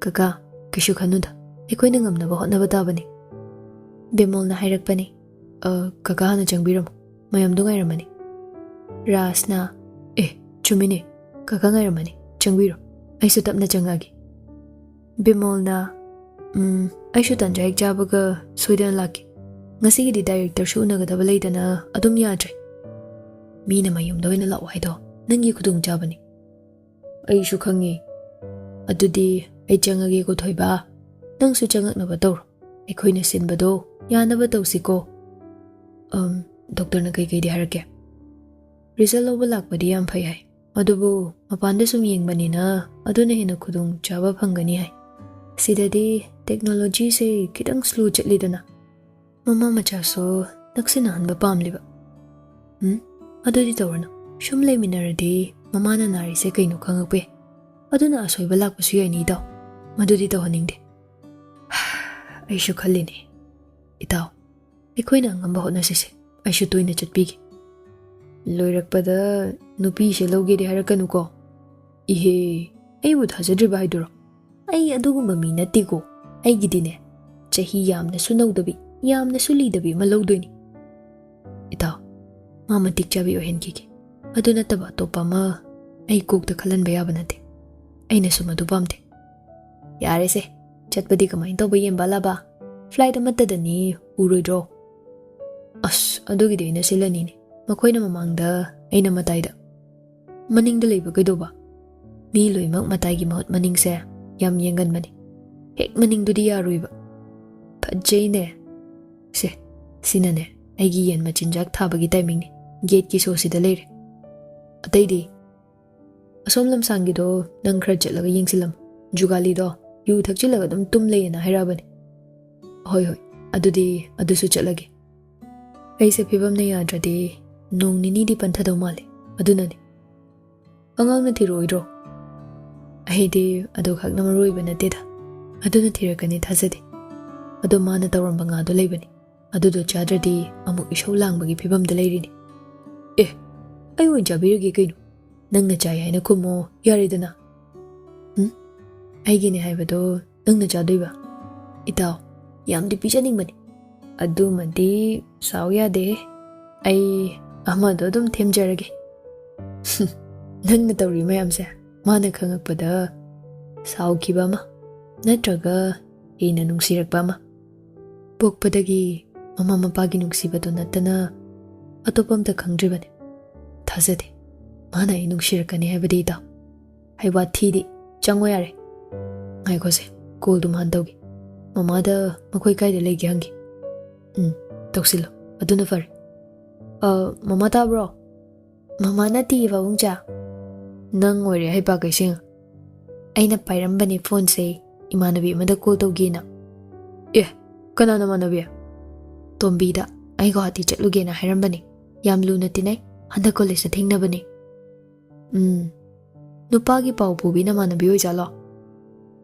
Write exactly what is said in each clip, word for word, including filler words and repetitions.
"ꯀꯀꯥ, ꯀꯩꯁꯨ ꯈꯟꯅꯨꯗ, ꯑꯩꯈꯣꯏꯅ ꯉꯝꯅꯕ ꯍꯣꯠꯅꯕ ꯇꯥꯕꯅꯤ꯫" ꯕꯤꯃꯣꯜꯅ ꯍꯥꯏꯔꯛꯄꯅꯤ꯫ "ꯑ, ꯀꯀꯥ ꯍꯥꯟꯅ ꯆꯪꯕꯤꯔꯝꯃꯨ, ꯃꯌꯥꯝꯗꯣ ꯉꯥꯏꯔꯝꯃꯅꯤ꯫" ꯔꯥꯖꯅ, "ꯑꯦ, ꯆꯨꯝꯃꯤꯅꯦ, ꯀꯀꯥ ꯉꯥꯏꯔꯝꯃꯅꯤ, ꯆꯪꯕꯤꯔꯣ, ꯑꯩꯁꯨ ꯇꯞꯅ ꯆꯪꯉꯛꯑꯒꯦ꯫" ꯕꯤꯃꯣꯜꯅ, "ꯎꯝ, ꯑꯩꯁꯨ ꯇꯟꯖꯥ ꯍꯦꯛ ꯆꯥꯕꯒ ꯁꯣꯏꯗꯅ ꯂꯥꯛꯀꯦ꯫ ꯉꯁꯤꯒꯤꯗꯤ ꯗꯥꯏꯔꯦꯛꯇꯔꯁꯨ ꯎꯅꯒꯗꯕ ꯂꯩꯗꯅ ꯑꯗꯨꯝ ꯌꯥꯗ꯭ꯔꯦ꯫ ꯃꯤꯅ ꯃꯌꯨꯝꯗ ꯑꯣꯏꯅ ꯂꯥꯛꯑꯣ ꯍꯥꯏꯗꯣ ꯅꯪꯒꯤ ꯈꯨꯗꯣꯡꯆꯥꯕꯅꯤ꯫" "ꯑꯩꯁꯨ ꯈꯪꯉꯤ꯫ ꯑꯗꯨꯗꯤ ꯑꯩ ꯆꯪꯉꯒꯦꯀꯣ ꯊꯣꯏꯕ꯫ ꯅꯪꯁꯨ ꯆꯪꯉꯛꯅꯕ ꯇꯧꯔꯣ꯫ ꯑꯩꯈꯣꯏꯅ ꯁꯤꯟꯕꯗꯣ ꯌꯥꯅꯕ ꯇꯧꯁꯤꯀꯣ꯫" "ꯑꯝ, ꯗꯣꯛꯇꯔꯅ ꯀꯩꯀꯩꯗꯤ ꯍꯥꯏꯔꯛꯀꯦ?" "ꯔꯤꯖꯜ ꯂꯧꯕ ꯂꯥꯛꯄꯗꯤ ꯌꯥꯝ ꯐꯩ ꯍꯥꯏ, ꯑꯗꯨꯕꯨ ꯃꯄꯥꯟꯗ ꯁꯨꯝ ꯌꯦꯡꯕꯅꯤꯅ ꯑꯗꯨꯅ ꯍꯦꯟꯅ ꯈꯨꯗꯣꯡꯆꯥꯕ ꯐꯪꯒꯅꯤ ꯍꯥꯏ꯫ ꯁꯤꯗꯗꯤ ꯇꯦꯛꯅꯣꯂꯣꯖꯤꯁꯦ ꯈꯤꯇꯪ ꯁ꯭ꯂꯣ ꯆꯠꯂꯤꯗꯅ, ꯃꯃꯥ ꯃꯆꯥꯁꯨ ꯅꯛꯁꯤꯟꯅꯍꯟꯕ ꯄꯥꯝꯂꯤꯕ꯫" "ꯎꯝ, ꯑꯗꯨꯗꯤ ꯇꯧꯔꯅꯨ꯫ ꯁꯨꯝ ꯂꯩꯃꯤꯟꯅꯔꯗꯤ ꯃꯃꯥꯅ ꯅꯥꯔꯤꯁꯦ ꯀꯩꯅꯣ ꯈꯪꯉꯛꯄ ꯌꯥꯏ꯫ ꯑꯗꯨꯅ ꯑꯁꯣꯏꯕ ꯂꯥꯛꯄꯁꯨ ꯌꯥꯏꯅꯤ ꯏꯇꯥꯎ꯫ ꯃꯗꯨꯗꯤ ꯇꯧꯍꯟꯅꯤꯡꯗꯦ꯫" "ꯑꯩꯁꯨ ꯈꯜꯂꯤꯅꯦ ꯏꯇꯥꯎ꯫ ꯑꯩꯈꯣꯏꯅ ꯑꯉꯝꯕ ꯍꯣꯠꯅꯁꯤꯁꯦ꯫ ꯑꯩꯁꯨ ꯇꯣꯏꯅ ꯆꯠꯄꯤꯒꯦ꯫" "ꯂꯣꯏꯔꯛꯄꯗ ꯅꯨꯄꯤꯁꯦ ꯂꯧꯒꯦꯗꯤ ꯍꯥꯏꯔꯛꯀꯅꯨꯀꯣ꯫" "ꯏꯍꯦ, ꯑꯩꯕꯨ ꯊꯥꯖꯗ꯭ꯔꯤꯕ ꯍꯥꯏꯗꯨꯔꯣ? ꯑꯩ ꯑꯗꯨꯒꯨꯝꯕ ꯃꯤ ꯅꯠꯇꯦꯀꯣ꯫ ꯑꯩꯒꯤꯗꯤꯅꯦ, ꯆꯍꯤ ꯌꯥꯝꯅꯁꯨ ꯅꯧꯗꯕꯤ, ꯌꯥꯝꯅꯁꯨ ꯂꯤꯗꯕꯤ ꯑꯃ ꯂꯧꯗꯣꯏꯅꯤ꯫" "ꯏꯇꯥꯎ, ꯃꯥ ꯃꯇꯤꯛ ꯆꯥꯕꯤ ꯑꯣꯏꯍꯟꯈꯤꯒꯦ꯫ ꯑꯗꯨ ꯅꯠꯇꯕ ꯑꯇꯣꯞꯄ ꯑꯃ ꯑꯩ ꯀꯣꯛꯇ ꯈꯜꯍꯟꯕ ꯌꯥꯕ ꯅꯠꯇꯦ꯫ ꯑꯩꯅꯁꯨ ꯃꯗꯨ ꯄꯥꯝꯗꯦ꯫" "ꯌꯥꯔꯦꯁꯦ, ꯆꯠꯄꯗꯤ ꯀꯃꯥꯏꯅ ꯇꯧꯕ ꯌꯦꯟꯕꯥꯂꯥꯕ? ꯐ꯭ꯂꯥꯏꯠ ꯑꯃꯠꯇꯗꯅꯤ, ꯎꯔꯣꯏꯗ꯭ꯔꯣ?" "ꯑꯁ, ꯑꯗꯨꯒꯤꯗꯤ ꯑꯩꯅ ꯁꯤꯜꯂꯅꯤꯅꯦ꯫ ꯃꯈꯣꯏꯅ ꯃꯃꯥꯡꯗ, ꯑꯩꯅ ꯃꯇꯥꯏꯗ꯫ ꯃꯅꯤꯡꯗ ꯂꯩꯕ ꯀꯩꯗꯧꯕ? ꯃꯤ ꯂꯣꯏꯅꯃꯛ ꯃꯇꯥꯏꯒꯤ ꯃꯍꯨꯠ ꯃꯅꯤꯡꯁꯦ ꯌꯥꯝ ꯌꯦꯡꯒꯟꯕꯅꯤ꯫ ꯍꯦꯛ ꯃꯅꯤꯡꯗꯨꯗꯤ ꯌꯥꯔꯣꯏꯕ꯫" "ꯐꯖꯩꯅꯦ꯫ ꯁꯦ, ꯁꯤꯅꯅꯦ ꯑꯩꯒꯤ ꯌꯦꯟ ꯃꯆꯤꯟꯖꯥꯛ ꯊꯥꯕꯒꯤ ꯇꯥꯏꯃꯤꯡꯅꯤ꯫ ꯒꯦꯠꯀꯤ ꯁꯣꯁꯤꯗ ꯂꯩꯔꯦ꯫ ꯑꯇꯩꯗꯤ?" "ꯑꯁꯣꯝ ꯂꯝꯁꯥꯡꯒꯤꯗꯣ ꯅꯪ ꯈꯔ ꯆꯠꯂꯒ ꯌꯦꯡꯁꯤꯜꯂꯝꯃꯨ꯫ ꯖꯨꯒꯥꯂꯤꯗꯣ ꯌꯨ ꯊꯛꯆꯤꯜꯂꯒ ꯑꯗꯨꯝ ꯇꯨꯝ ꯂꯩꯌꯦꯅ ꯍꯥꯏꯔꯛꯑꯕꯅꯤ꯫" "ꯍꯣꯏ, ꯍꯣꯏ, ꯑꯗꯨꯗꯤ ꯑꯗꯨꯁꯨ ꯆꯠꯂꯒꯦ꯫ ꯑꯩꯁꯦ ꯐꯤꯕꯝꯅ ꯌꯥꯗ꯭ꯔꯗꯤ ꯅꯣꯡ ꯅꯤꯅꯤꯗꯤ ꯄꯟꯊꯗꯧ ꯃꯥꯜꯂꯦ꯫ ꯑꯗꯨꯅꯅꯦ꯫" "ꯑꯉꯥꯡꯅ ꯊꯤꯔꯛꯑꯣꯏꯗ꯭ꯔꯣ?" "ꯑꯩꯗꯤ ꯑꯗꯨꯈꯛꯅ ꯃꯔꯨ ꯑꯣꯏꯕ ꯅꯠꯇꯦꯗ꯫ ꯑꯗꯨꯅ ꯊꯤꯔꯛꯀꯅꯤ ꯊꯥꯖꯗꯦ꯫ ꯑꯗꯣ ꯃꯥꯅ ꯇꯧꯔꯝꯕ ꯉꯥꯗꯣ ꯂꯩꯕꯅꯤ꯫ ꯑꯗꯨꯗꯣ ꯆꯥꯗ꯭ꯔꯗꯤ ꯑꯃꯨꯛ ꯏꯁꯧ ꯂꯥꯡꯕꯒꯤ ꯐꯤꯕꯝꯗ ꯂꯩꯔꯤꯅꯤ꯫" "ꯑꯦ, ꯑꯩ ꯑꯣꯏꯅ ꯆꯥꯕꯤꯔꯒꯦ ꯀꯩꯅꯣ? ꯅꯪꯅ ꯆꯥꯏ ꯍꯥꯏꯅ ꯈꯨꯝꯃꯣ ꯌꯥꯔꯦꯗꯅ꯫" "ꯎꯝ? ꯑꯩꯒꯤꯅꯦ ꯍꯥꯏꯕꯗꯣ ꯅꯪꯅ ꯆꯥꯗꯣꯏꯕ? ꯏꯇꯥꯎ, ꯌꯥꯝꯗꯤ ꯄꯤꯖꯅꯤꯡꯕꯅꯤ꯫ ꯑꯗꯨꯃꯗꯤ ꯁꯥꯎ ꯌꯥꯗꯦ꯫ ꯑꯩ ꯑꯃꯗꯣ ꯑꯗꯨꯝ ꯊꯦꯝꯖꯔꯒꯦ꯫ ꯅꯪꯅ ꯇꯧꯔꯤ ꯃꯌꯥꯝꯁꯦ ꯃꯥꯅ ꯈꯪꯉꯛꯄꯗ ꯁꯥꯎꯈꯤꯕ ꯑꯃ, ꯅꯠꯇ꯭ꯔꯒ ꯍꯦꯟꯅ ꯅꯨꯡꯁꯤꯔꯛꯄ ꯑꯃ꯫ ꯄꯣꯛꯄꯗꯒꯤ ꯃꯃꯥ ꯃꯄꯥꯒꯤ ꯅꯨꯡꯁꯤꯕꯗꯨ ꯅꯠꯇꯅ ꯑꯇꯣꯞꯄ ꯑꯝꯇ ꯈꯪꯗ꯭ꯔꯤꯕꯅꯤ꯫ ꯊꯥꯖꯗꯦ ꯃꯥꯅ ꯑꯩ ꯅꯨꯡꯁꯤꯔꯛꯀꯅꯤ ꯍꯥꯏꯕꯗꯤ, ꯏꯇꯥꯎ꯫ ꯍꯩ, ꯋꯥꯊꯤꯗꯤ꯫ ꯆꯪꯉꯣ ꯌꯥꯔꯦ꯫ ꯉꯥꯏꯈꯣꯁꯦ, ꯀꯣꯜꯗꯨ ꯃꯥꯟ ꯇꯧꯒꯦ꯫ ꯃꯃꯥꯗ ꯃꯈꯣꯏ ꯀꯥꯏꯗ ꯂꯩꯒꯦ ꯍꯪꯒꯦ꯫ ꯎꯝ, ꯇꯧꯁꯤꯜꯂꯣ꯫ ꯑꯗꯨꯅ ꯐꯔꯦ꯫ ꯑ, ꯃꯃꯥ ꯇꯥꯕ꯭ꯔꯣ? ꯃꯃꯥ ꯅꯠꯇꯤꯌꯦ, ꯄꯥꯕꯨꯡꯆꯥ꯫ ꯅꯪ ꯑꯣꯏꯔꯦ ꯍꯩꯄꯥ ꯀꯩꯁꯦꯡ꯫ ꯑꯩꯅ ꯄꯥꯏꯔꯝꯕꯅꯦ ꯐꯣꯟꯁꯦ, ꯏꯃꯥꯟꯅꯕꯤ ꯑꯃꯗ ꯀꯣꯜ ꯇꯧꯒꯦꯅ꯫ ꯑꯦ, ꯀꯅꯥ ꯅꯃꯥꯟꯅꯕꯤ? ꯇꯣꯝꯕꯤꯗ꯫ ꯑꯩ ꯒꯨꯋꯥꯍꯥꯇꯤ ꯆꯠꯂꯨꯒꯦꯅ ꯍꯥꯏꯔꯝꯕꯅꯦ꯫ ꯌꯥꯝ ꯂꯨꯅ ꯇꯤꯟꯅꯩ, ꯍꯟꯗꯛ ꯀꯣꯂꯦꯖꯇ ꯊꯦꯡꯅꯕꯅꯦ꯫ ꯎꯝ, ꯅꯨꯄꯥꯒꯤ ꯄꯥꯎ ꯄꯨꯕꯤ ꯅꯃꯥꯟꯅꯕꯤ ꯑꯣꯏꯖꯥꯠꯂꯣ?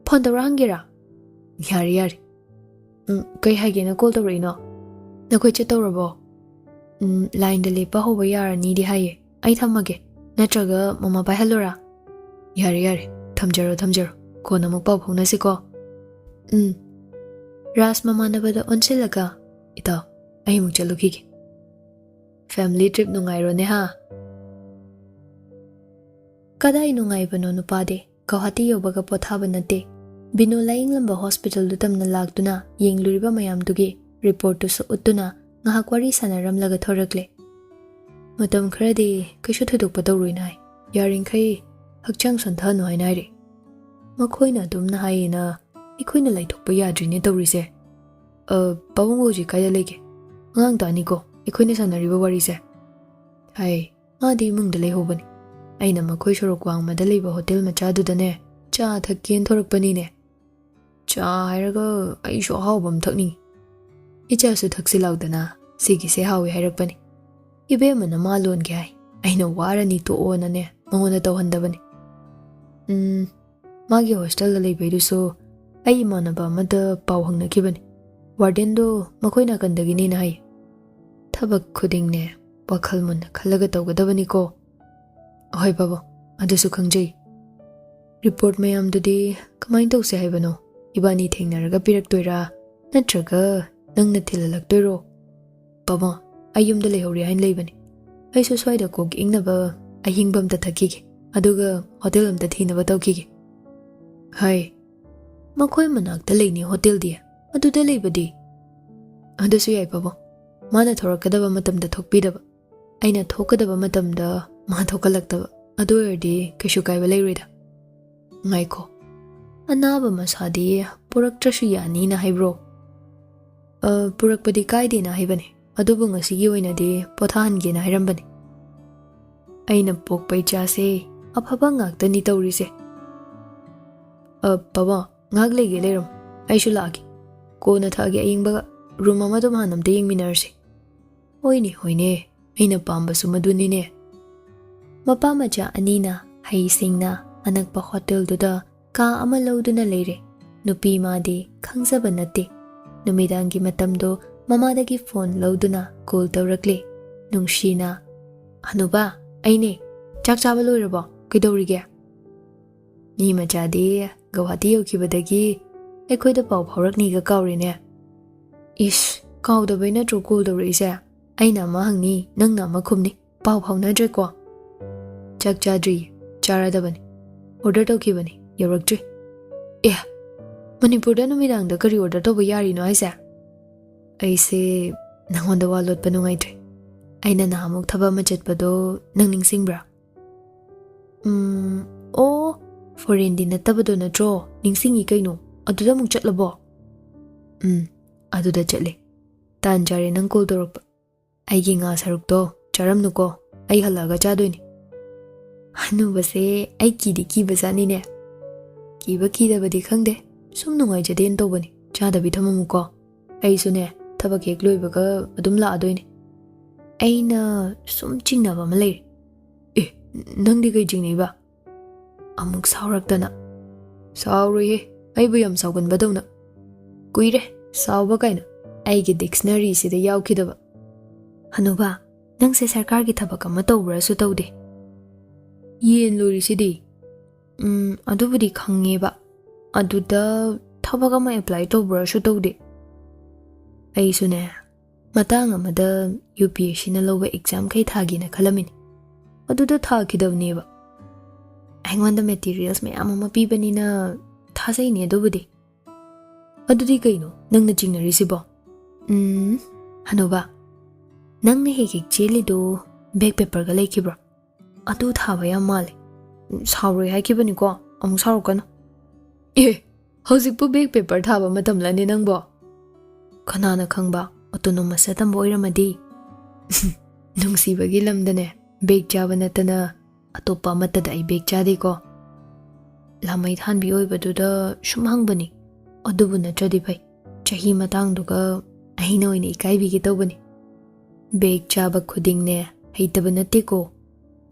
ꯐꯣꯟ ꯇꯧꯔ ꯍꯪꯒꯦꯔꯥ? ꯌꯥꯔꯦ, ꯌꯥꯔꯦ꯫ ꯎꯝ, ꯀꯩ ꯍꯥꯏꯒꯦꯅ ꯀꯣꯜ ꯇꯧꯔꯛꯏꯅꯣ? ꯅꯈꯣꯏ ꯆꯠꯇꯧꯔꯕꯣ? ꯎꯝ, ꯂꯥꯏꯟꯗ ꯂꯦꯞꯄ ꯍꯧꯕ ꯌꯥꯔꯅꯤꯗꯤ ꯍꯥꯏꯌꯦ꯫ ꯑꯩ ꯊꯝꯃꯒꯦ꯫ ꯅꯠꯇ꯭ꯔꯒ ꯃꯃꯥ ꯄꯥꯏꯍꯜꯂꯨꯔꯥ? ꯌꯥꯔꯦ, ꯌꯥꯔꯦ꯫ ꯊꯝꯖꯔꯣ, ꯊꯝꯖꯔꯣ꯫ ꯀꯣꯟꯅ ꯑꯃꯨꯛ ꯄꯥꯎ ꯐꯥꯎꯅꯁꯤꯀꯣ꯫ ꯎꯝ꯫ ꯔꯥꯖ ꯃꯃꯥꯟꯅꯕꯗ ꯑꯣꯟꯁꯤꯜꯂꯒ, "ꯏꯇꯥꯎ, ꯑꯩ ꯑꯃꯨꯛ ꯆꯠꯂꯨꯈꯤꯒꯦ꯫ ꯐꯦꯃꯤꯂꯤ ꯇ꯭ꯔꯤꯞ ꯅꯨꯡꯉꯥꯏꯔꯣꯅꯦ ꯍꯥ?" ꯀꯗꯥꯏ ꯅꯨꯡꯉꯥꯏꯕꯅꯣ ꯅꯨꯄꯥꯗꯤ? ꯒꯧꯍꯥꯇꯤ ꯌꯧꯕꯒ ꯄꯣꯊꯥꯕ ꯅꯠꯇꯦ꯫ ꯕꯤꯅꯨ ꯂꯥꯌꯦꯡꯂꯝꯕ ꯍꯣꯁꯄꯤꯇꯥꯜꯗꯨ ꯇꯝꯅ ꯂꯥꯛꯇꯨꯅ ꯌꯦꯡꯂꯨꯔꯤꯕ ꯃꯌꯥꯝꯗꯨꯒꯤ ꯔꯤꯄꯣꯔꯠꯇꯨꯁꯨ ꯎꯠꯇꯨꯅ ꯉꯥꯏꯍꯥꯛ ꯋꯥꯔꯤ ꯁꯥꯟꯅꯔꯝꯂꯒ ꯊꯣꯔꯛꯂꯦ꯫ ꯃꯇꯝ ꯈꯔꯗꯤ ꯀꯩꯁꯨ ꯊꯣꯏꯗꯣꯛꯄ ꯇꯧꯔꯣꯏꯅ ꯍꯥꯏ꯫ ꯌꯥꯔꯤꯈꯩ ꯍꯛꯆꯥꯡ ꯁꯣꯟꯊꯍꯅꯨ ꯍꯥꯏꯅ ꯍꯥꯏꯔꯦ꯫ ꯃꯈꯣꯏꯅ ꯑꯗꯨꯝꯅ ꯍꯥꯏꯌꯦꯅ ꯑꯩꯈꯣꯏꯅ ꯂꯩꯊꯣꯛꯄ ꯌꯥꯗ꯭ꯔꯤꯅꯦ ꯇꯧꯔꯤꯁꯦ꯫ ꯑ, ꯄꯥꯕꯨꯡ ꯍꯧꯖꯤꯛ ꯀꯥꯏꯗ ꯂꯩꯒꯦ? ꯑꯉꯥꯡ ꯇꯥꯅꯤꯀꯣ ꯑꯩꯈꯣꯏꯅ ꯁꯥꯟꯅꯔꯤꯕ ꯋꯥꯔꯤꯁꯦ꯫ ꯍꯥꯏ, ꯃꯥꯗꯤ ꯏꯃꯨꯡꯗ ꯂꯩꯍꯧꯕꯅꯤ꯫ ꯑꯩꯅ ꯃꯈꯣꯏ ꯁꯣꯔꯣꯛ ꯋꯥꯡꯃꯗ ꯂꯩꯕ ꯍꯣꯇꯦꯜ ꯃꯆꯥꯗꯨꯗꯅꯦ ꯆꯥ ꯊꯛꯀꯦꯅ ꯊꯣꯔꯛꯄꯅꯤꯅꯦ꯫ ꯆꯥ ꯍꯥꯏꯔꯒ ꯑꯩꯁꯨ ꯑꯍꯥꯎꯕ ꯑꯃ ꯊꯛꯅꯤꯡꯉꯤ꯫ ꯏꯆꯥꯁꯨ ꯊꯛꯁꯤ ꯂꯥꯎꯗꯅ, ꯁꯤꯒꯤꯁꯦ ꯍꯥꯎꯏ ꯍꯥꯏꯔꯛꯄꯅꯤ꯫ ꯏꯕꯦꯝꯃꯅ ꯃꯥ ꯂꯣꯟꯒꯦ ꯍꯥꯏ꯫ ꯑꯩꯅ ꯋꯥꯔꯅꯤ ꯇꯣꯛꯑꯣꯅꯅꯦ ꯃꯉꯣꯟꯗ ꯇꯧꯍꯟꯗꯕꯅꯤ꯫ ꯎꯝ, ꯃꯥꯒꯤ ꯍꯣꯁꯇꯦꯜꯗ ꯂꯩꯕꯩꯗꯨꯁꯨ ꯑꯩ ꯏꯃꯥꯟꯅꯕ ꯑꯃꯗ ꯄꯥꯎ ꯍꯪꯅꯈꯤꯕꯅꯤ꯫ ꯋꯥꯔꯗꯦꯟꯗꯣ ꯃꯈꯣꯏ ꯅꯥꯀꯟꯗꯒꯤꯅꯦꯅ ꯍꯥꯏ꯫ ꯊꯕꯛ ꯈꯨꯗꯤꯡꯅꯦ ꯋꯥꯈꯜ ꯃꯨꯟꯅ ꯈꯜꯂꯒ ꯇꯧꯒꯗꯕꯅꯤꯀꯣ꯫ ꯍꯣꯏ ꯄꯥꯕꯨꯡ, ꯑꯗꯨꯁꯨ ꯈꯪꯖꯩ꯫ ꯔꯤꯄꯣꯔꯠ ꯃꯌꯥꯝꯗꯨꯗꯤ ꯀꯃꯥꯏꯅ ꯇꯧꯁꯦ ꯍꯥꯏꯕꯅꯣ? ꯏꯕꯥꯅꯤ ꯊꯦꯡꯅꯔꯒ ꯄꯤꯔꯛꯇꯣꯏꯔꯥ, ꯅꯠꯇ꯭ꯔꯒ ꯅꯪꯅ ꯊꯤꯜꯍꯜꯂꯛꯇꯣꯏꯔꯣ? ꯄꯥꯕꯨꯡ, ꯑꯩ ꯌꯨꯝꯗ ꯂꯩꯍꯧꯔꯦ ꯍꯥꯏꯅ ꯂꯩꯕꯅꯤ꯫ ꯑꯩꯁꯨ ꯁ꯭ꯋꯥꯏꯗ ꯀꯣꯛ ꯏꯪꯅꯕ ꯑꯍꯤꯡꯕ ꯑꯝꯇ ꯊꯛꯈꯤꯒꯦ, ꯑꯗꯨꯒ ꯍꯣꯇꯦꯜ ꯑꯝꯇ ꯊꯤꯅꯕ ꯇꯧꯈꯤꯒꯦ꯫ ꯍꯥꯏ, ꯃꯈꯣꯏ ꯃꯅꯥꯛꯇ ꯂꯩꯅꯤ ꯍꯣꯇꯦꯜꯗꯤ, ꯑꯗꯨꯗ ꯂꯩꯕꯗꯤ? ꯑꯗꯨꯁꯨ ꯌꯥꯏ ꯄꯥꯕꯨꯡ, ꯃꯥꯅ ꯊꯣꯔꯛꯀꯗꯕ ꯃꯇꯝꯗ ꯊꯣꯛꯄꯤꯗꯕ, ꯑꯩꯅ ꯊꯣꯛꯀꯗꯕ ꯃꯇꯝꯗ ꯃꯥ ꯊꯣꯛꯀꯜꯂꯛꯇꯕ, ꯑꯗꯨ ꯑꯣꯏꯔꯗꯤ ꯀꯩꯁꯨ ꯀꯥꯏꯕ ꯂꯩꯔꯣꯏꯗ꯫ ꯉꯥꯏꯈꯣ, ꯑꯅꯥꯕ ꯃꯁꯥꯗꯤ ꯄꯨꯔꯛꯇ꯭ꯔꯁꯨ ꯌꯥꯅꯤꯅ ꯍꯥꯏꯕ꯭ꯔꯣ? ꯑ, ꯄꯨꯔꯛꯄꯗꯤ ꯀꯥꯏꯗꯦꯅ ꯍꯥꯏꯕꯅꯦ, ꯑꯗꯨꯕꯨ ꯉꯁꯤꯒꯤ ꯑꯣꯏꯅꯗꯤ ꯄꯣꯊꯥꯍꯟꯒꯦꯅ ꯍꯥꯏꯔꯝꯕꯅꯦ꯫ ꯑꯩꯅ ꯄꯣꯛꯄ ꯏꯆꯥꯁꯦ ꯑꯐꯕ ꯉꯥꯛꯇꯅꯤ ꯇꯧꯔꯤꯁꯦ꯫ ꯑ, ꯄꯥꯕꯨꯡ, ꯉꯥꯏꯍꯥꯛ ꯂꯩꯒꯦ ꯂꯩꯔꯝꯃꯨ, ꯑꯩꯁꯨ ꯂꯥꯛꯑꯒꯦ꯫ ꯀꯣꯟꯅ ꯊꯛꯑꯒꯦ ꯑꯏꯪꯕꯒ, ꯔꯨꯝ ꯑꯃ ꯑꯗꯨꯝ ꯍꯥꯟꯅ ꯑꯝꯇ ꯌꯦꯡꯃꯤꯟꯅꯔꯁꯤ꯫ ꯍꯣꯏꯅꯦ, ꯍꯣꯏꯅꯦ, ꯑꯩꯅ ꯄꯥꯝꯕꯁꯨ ꯃꯗꯨꯅꯤꯅꯦ꯫ ꯃꯄꯥ ꯃꯆꯥ ꯑꯅꯤꯅ ꯍꯩꯁꯤꯡꯅ ꯑꯅꯛꯄ ꯍꯣꯇꯦꯜꯗꯨꯗ ꯀꯥ ꯑꯃ ꯂꯧꯗꯨꯅ ꯂꯩꯔꯦ꯫ ꯅꯨꯄꯤ ꯃꯥꯗꯤ ꯈꯪꯖꯕ ꯅꯠꯇꯦ꯫ ꯅꯨꯃꯤꯗꯥꯡꯒꯤ ꯃꯇꯝꯗꯣ ꯃꯃꯥꯗꯒꯤ ꯐꯣꯟ ꯂꯧꯗꯨꯅ ꯀꯣꯜ ꯇꯧꯔꯛꯂꯦ꯫ ꯅꯨꯡꯁꯤꯅ, "ꯍꯅꯨꯕ, ꯑꯩꯅꯦ꯫ ꯆꯥꯛ ꯆꯥꯕ ꯂꯣꯏꯔꯕꯣ? ꯀꯩꯗꯧꯔꯤꯒꯦ?" ꯃꯤ ꯃꯆꯥꯗꯤ ꯒꯧꯍꯥꯇꯤ ꯌꯧꯈꯤꯕꯗꯒꯤ ꯑꯩꯈꯣꯏꯗ ꯄꯥꯎ ꯐꯥꯎꯔꯛꯅꯤꯒ ꯀꯥꯎꯔꯦꯅꯦ꯫ ꯏꯁ, ꯀꯥꯎꯗꯕꯩ ꯅꯠꯇ꯭ꯔꯣ ꯀꯣꯜ ꯇꯧꯔꯛꯏꯁꯦ? ꯑꯩꯅ ꯑꯃ ꯍꯪꯅꯤ, ꯅꯪꯅ ꯑꯃ ꯈꯨꯝꯅꯤ꯫ ꯄꯥꯎ ꯐꯥꯎꯅꯗ꯭ꯔꯦꯀꯣ? ꯆꯥꯛ ꯆꯥꯗ꯭ꯔꯤ, ꯆꯥꯔꯗꯕꯅꯤ꯫ ꯑꯣꯔꯗꯔ ꯇꯧꯈꯤꯕꯅꯤ, ꯌꯧꯔꯛꯇ꯭ꯔꯤ꯫ ꯑꯦ, ꯃꯅꯤꯄꯨꯔꯗ ꯅꯨꯃꯤꯗꯥꯡꯗ ꯀꯔꯤ ꯑꯣꯔꯗꯔ ꯇꯧꯕ ꯌꯥꯔꯤꯅꯣ ꯍꯥꯏꯁꯦ? ꯑꯩꯁꯦ ꯅꯪꯉꯣꯟꯗ ꯋꯥ ꯂꯣꯠꯄ ꯅꯨꯡꯉꯥꯏꯇ꯭ꯔꯦ꯫ ꯑꯩꯅ ꯅꯍꯥꯟꯃꯨꯛ ꯊꯕꯛ ꯑꯃ ꯆꯠꯄꯗꯣ ꯅꯪ ꯅꯤꯡꯁꯤꯡꯕ꯭ꯔꯥ? ꯎꯝ, ꯑꯣ, ꯐꯣꯔꯦꯟꯗꯤ ꯅꯠꯇꯕꯗꯣ ꯅꯠꯇ꯭ꯔꯣ? ꯅꯤꯡꯁꯤꯡꯉꯤ ꯀꯩꯅꯣ꯫ ꯑꯗꯨꯗ ꯑꯃꯨꯛ ꯆꯠꯂꯕꯣ? ꯎꯝ, ꯑꯗꯨꯗ ꯆꯠꯂꯦ꯫ ꯇꯥꯟ ꯆꯥꯔꯦ ꯅꯪ ꯀꯣꯜ ꯇꯧꯔꯛꯄ꯫ ꯑꯩꯒꯤ ꯉꯥ ꯁꯔꯨꯛꯇꯣ ꯆꯥꯔꯝꯅꯨꯀꯣ, ꯑꯩ ꯍꯜꯂꯛꯑꯒ ꯆꯥꯗꯣꯏꯅꯦ꯫ ꯍꯅꯨꯕꯁꯦ ꯑꯩ ꯀꯤꯗꯤ ꯀꯤꯕ ꯖꯥꯠꯅꯤꯅꯦ꯫ ꯀꯤꯕ ꯀꯤꯗꯕꯗꯤ ꯈꯪꯗꯦ, ꯁꯨꯝ ꯅꯨꯡꯉꯥꯏꯖꯗꯦꯅ ꯇꯧꯕꯅꯤ꯫ ꯆꯥꯗꯕꯤ ꯊꯝꯃꯝꯃꯨꯀꯣ, ꯑꯩꯁꯨꯅꯦ ꯊꯕꯛ ꯍꯦꯛ ꯂꯣꯏꯕꯒ ꯑꯗꯨꯝ ꯂꯥꯛꯑꯗꯣꯏꯅꯦ꯫ ꯑꯩꯅ ꯁꯨꯝ ꯆꯤꯡꯅꯕ ꯑꯃ ꯂꯩꯔꯦ꯫ ꯑꯦ, ꯅꯪꯗꯤ ꯀꯩ ꯆꯤꯡꯅꯩꯕ? ꯑꯃꯨꯛ ꯁꯥꯎꯔꯛꯇꯅ꯫ ꯁꯥꯎꯔꯣꯏꯍꯦ, ꯑꯩꯕꯨ ꯌꯥꯝ ꯁꯥꯎꯒꯟꯕꯗꯧꯅ꯫ ꯀꯨꯏꯔꯦ ꯁꯥꯎꯕ ꯀꯥꯏꯅ ꯑꯩꯒꯤ ꯗꯤꯛꯁꯅꯔꯤꯁꯤꯗ ꯌꯥꯎꯈꯤꯗꯕ꯫ ꯍꯅꯨꯕ, ꯅꯪꯁꯦ ꯁꯔꯀꯥꯔꯒꯤ ꯊꯕꯛ ꯑꯃ ꯇꯧꯕ꯭ꯔꯥꯁꯨ ꯇꯧꯗꯦ꯫ ꯌꯦꯟ ꯂꯣꯏꯔꯤꯁꯤꯗꯤ꯫ ꯎꯝ, ꯑꯗꯨꯕꯨꯗꯤ ꯈꯪꯉꯦꯕ꯫ ꯑꯗꯨꯗ ꯊꯕꯛ ꯑꯃ ꯑꯦꯄ꯭ꯂꯥꯏ ꯇꯧꯕ꯭ꯔꯥꯁꯨ ꯇꯧꯗꯦ꯫ ꯑꯩꯁꯨꯅꯦ, ꯃꯇꯥꯡ ꯑꯃꯗ ꯌꯨ ꯄꯤ ꯑꯦꯁ ꯁꯤꯅ ꯂꯧꯕ ꯑꯦꯛꯖꯥꯝꯈꯩ ꯊꯥꯒꯦꯅ ꯈꯜꯂꯝꯃꯤꯅꯤ꯫ ꯑꯗꯨꯗ ꯊꯥꯈꯤꯗꯕꯅꯦꯕ꯫ ꯑꯩꯉꯣꯟꯗ ꯃꯦꯇꯤꯔꯤꯌꯦꯜꯁ ꯃꯌꯥꯝ ꯑꯃ ꯄꯤꯕꯅꯤꯅ ꯊꯥꯖꯩꯅꯦ ꯑꯗꯨꯕꯨꯗꯤ꯫ ꯑꯗꯨꯗꯤ ꯀꯩꯅꯣ ꯅꯪꯅ ꯆꯤꯡꯅꯔꯤꯁꯤꯕꯣ? ꯎꯝ, ꯍꯅꯨꯕ, ꯅꯪꯅ ꯍꯦꯛ ꯍꯦꯛ ꯆꯦꯜꯂꯤꯗꯣ ꯕꯦꯛ ꯄꯦꯄꯔꯒ ꯂꯩꯈꯤꯕ꯭ꯔꯣ? ꯑꯗꯨ ꯊꯥꯕ ꯌꯥꯝ ꯃꯥꯜꯂꯦ꯫ ꯁꯥꯎꯔꯣꯏ ꯍꯥꯏꯈꯤꯕꯅꯤꯀꯣ, ꯑꯃꯨꯛ ꯁꯥꯎꯔꯛꯀꯅꯨ꯫ ꯑꯦ, ꯍꯧꯖꯤꯛꯄꯨ ꯕꯦꯛ ꯄꯦꯄꯔ ꯊꯥꯕ ꯃꯇꯝꯂꯅꯦ ꯅꯪꯕꯣ? ꯀꯅꯥꯅ ꯈꯪꯕ, ꯑꯣꯇꯣꯅꯣꯃꯁꯇ ꯇꯝꯕ ꯑꯣꯏꯔꯝꯃꯗꯤ? ꯅꯨꯡꯁꯤꯕꯒꯤ ꯂꯝꯗꯅꯦ, ꯕꯦꯛ ꯆꯥꯕ ꯅꯠꯇꯅ ꯑꯇꯣꯞꯄ ꯑꯃꯠꯇꯗ ꯑꯩ ꯕꯦꯛ ꯆꯥꯗꯦꯀꯣ꯫ ꯂꯥꯃꯩ ꯊꯥꯟꯕꯤ ꯑꯣꯏꯕꯗꯨꯗ ꯁꯨꯝ ꯍꯪꯕꯅꯤ꯫ ꯑꯗꯨꯕꯨ ꯅꯠꯇ꯭ꯔꯗꯤ ꯐꯩ꯫ ꯆꯍꯤ ꯃꯇꯥꯡꯗꯨꯒ ꯑꯩꯅ ꯑꯣꯏꯅ ꯏꯀꯥꯏꯕꯤꯒꯦ ꯇꯧꯕꯅꯤ꯫ ꯕꯦꯛ ꯆꯥꯕ ꯈꯨꯗꯤꯡꯅꯦ, ꯍꯩꯇꯕ ꯅꯠꯇꯦꯀꯣ꯫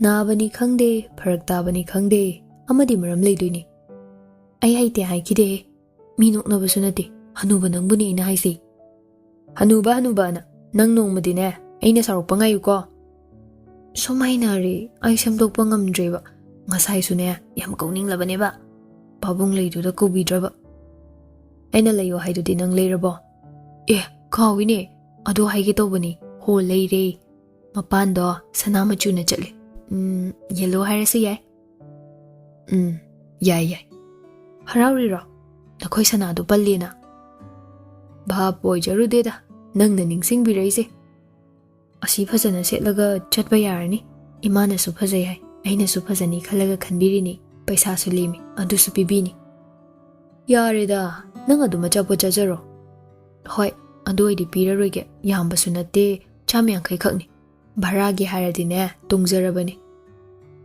ꯅꯥꯕꯅꯤ ꯈꯪꯗꯦ, ꯐꯔꯛ ꯇꯥꯕꯅꯤ ꯈꯪꯗꯦ, ꯑꯃꯗꯤ ꯃꯔꯝ ꯂꯩꯗꯣꯏꯅꯤ꯫ ꯑꯩ ꯍꯩꯇꯦ ꯍꯥꯏꯈꯤꯗꯦ꯫ ꯃꯤ ꯅꯣꯛꯅꯕꯁꯨ ꯅꯠꯇꯦ꯫ ꯍꯅꯨꯕ ꯅꯪꯕꯨꯅꯤ ꯑꯩꯅ ꯍꯥꯏꯁꯦ꯫ ꯍꯅꯨꯕ, ꯍꯅꯨꯕꯅ, ꯅꯪ ꯅꯣꯡꯃꯗꯤꯅꯦ, ꯑꯩꯅ ꯁꯥꯎꯔꯛꯄ ꯉꯥꯏꯌꯨꯀꯣ꯫ ꯁꯨꯝ ꯍꯩꯅꯔꯦ, ꯑꯩ ꯁꯦꯝꯗꯣꯛꯄ ꯉꯝꯗ꯭ꯔꯦꯕ꯫ ꯉꯁꯥꯏꯁꯨꯅꯦ, ꯌꯥꯝ ꯀꯧꯅꯤꯡꯂꯕꯅꯦꯕ, ꯄꯥꯕꯨꯡ ꯂꯩꯗꯨꯗ ꯀꯧꯕꯤꯗ꯭ꯔꯕ꯫ ꯑꯩꯅ ꯂꯩꯌꯣ ꯍꯥꯏꯗꯨꯗꯤ ꯅꯪ ꯂꯩꯔꯕꯣ? ꯑꯦ, ꯀꯥꯎꯏꯅꯦ, ꯑꯗꯨ ꯍꯥꯏꯒꯦ ꯇꯧꯕꯅꯤ꯫ ꯍꯣ, ꯂꯩꯔꯦ꯫ ꯃꯄꯥꯟꯗꯣ ꯁꯅꯥ ꯃꯆꯨꯅ ꯆꯠꯂꯦ꯫ ꯎꯝ, ꯌꯦꯜꯂꯣ ꯍꯥꯏꯔꯁꯨ ꯌꯥꯏ꯫ ꯎꯝ, ꯌꯥꯏ, ꯌꯥꯏ꯫ ꯍꯔꯥꯎꯔꯤꯔꯣ? ꯅꯈꯣꯏ ꯁꯅꯥꯗꯣ ꯄꯜꯂꯦꯅ? ꯚꯥꯞ ꯑꯣꯏꯖꯔꯨꯗꯦꯗ, ꯅꯪꯅ ꯅꯤꯡꯁꯤꯡꯕꯤꯔꯛꯏꯁꯦ꯫ ꯑꯁꯤ ꯐꯖꯅ ꯁꯦꯠꯂꯒ ꯆꯠꯄ ꯌꯥꯔꯅꯤ꯫ ꯏꯃꯥꯅꯁꯨ ꯐꯖꯩ ꯍꯥꯏ, ꯑꯩꯅꯁꯨ ꯐꯖꯅꯤ ꯈꯜꯂꯒ ꯈꯟꯕꯤꯔꯤꯅꯤ꯫ ꯄꯩꯁꯥꯁꯨ ꯂꯦꯝꯃꯤ, ꯑꯗꯨꯁꯨ ꯄꯤꯕꯤꯅꯤ꯫ ꯌꯥꯔꯦꯗ, ꯅꯪ ꯑꯗꯨꯝ ꯑꯆꯥꯄꯣꯠ ꯆꯥꯖꯔꯣ꯫ ꯍꯣꯏ, ꯑꯗꯨ ꯑꯣꯏꯗꯤ ꯄꯤꯔꯔꯣꯏꯒꯦ, ꯌꯥꯝꯕꯁꯨ ꯅꯠꯇꯦ, ꯆꯥꯝ ꯌꯥꯡꯈꯩ ꯈꯛꯅꯤ꯫ ꯚꯔꯥꯒꯤ ꯍꯥꯏꯔꯗꯤꯅꯦ, ꯇꯣꯡꯖꯔꯕꯅꯤ꯫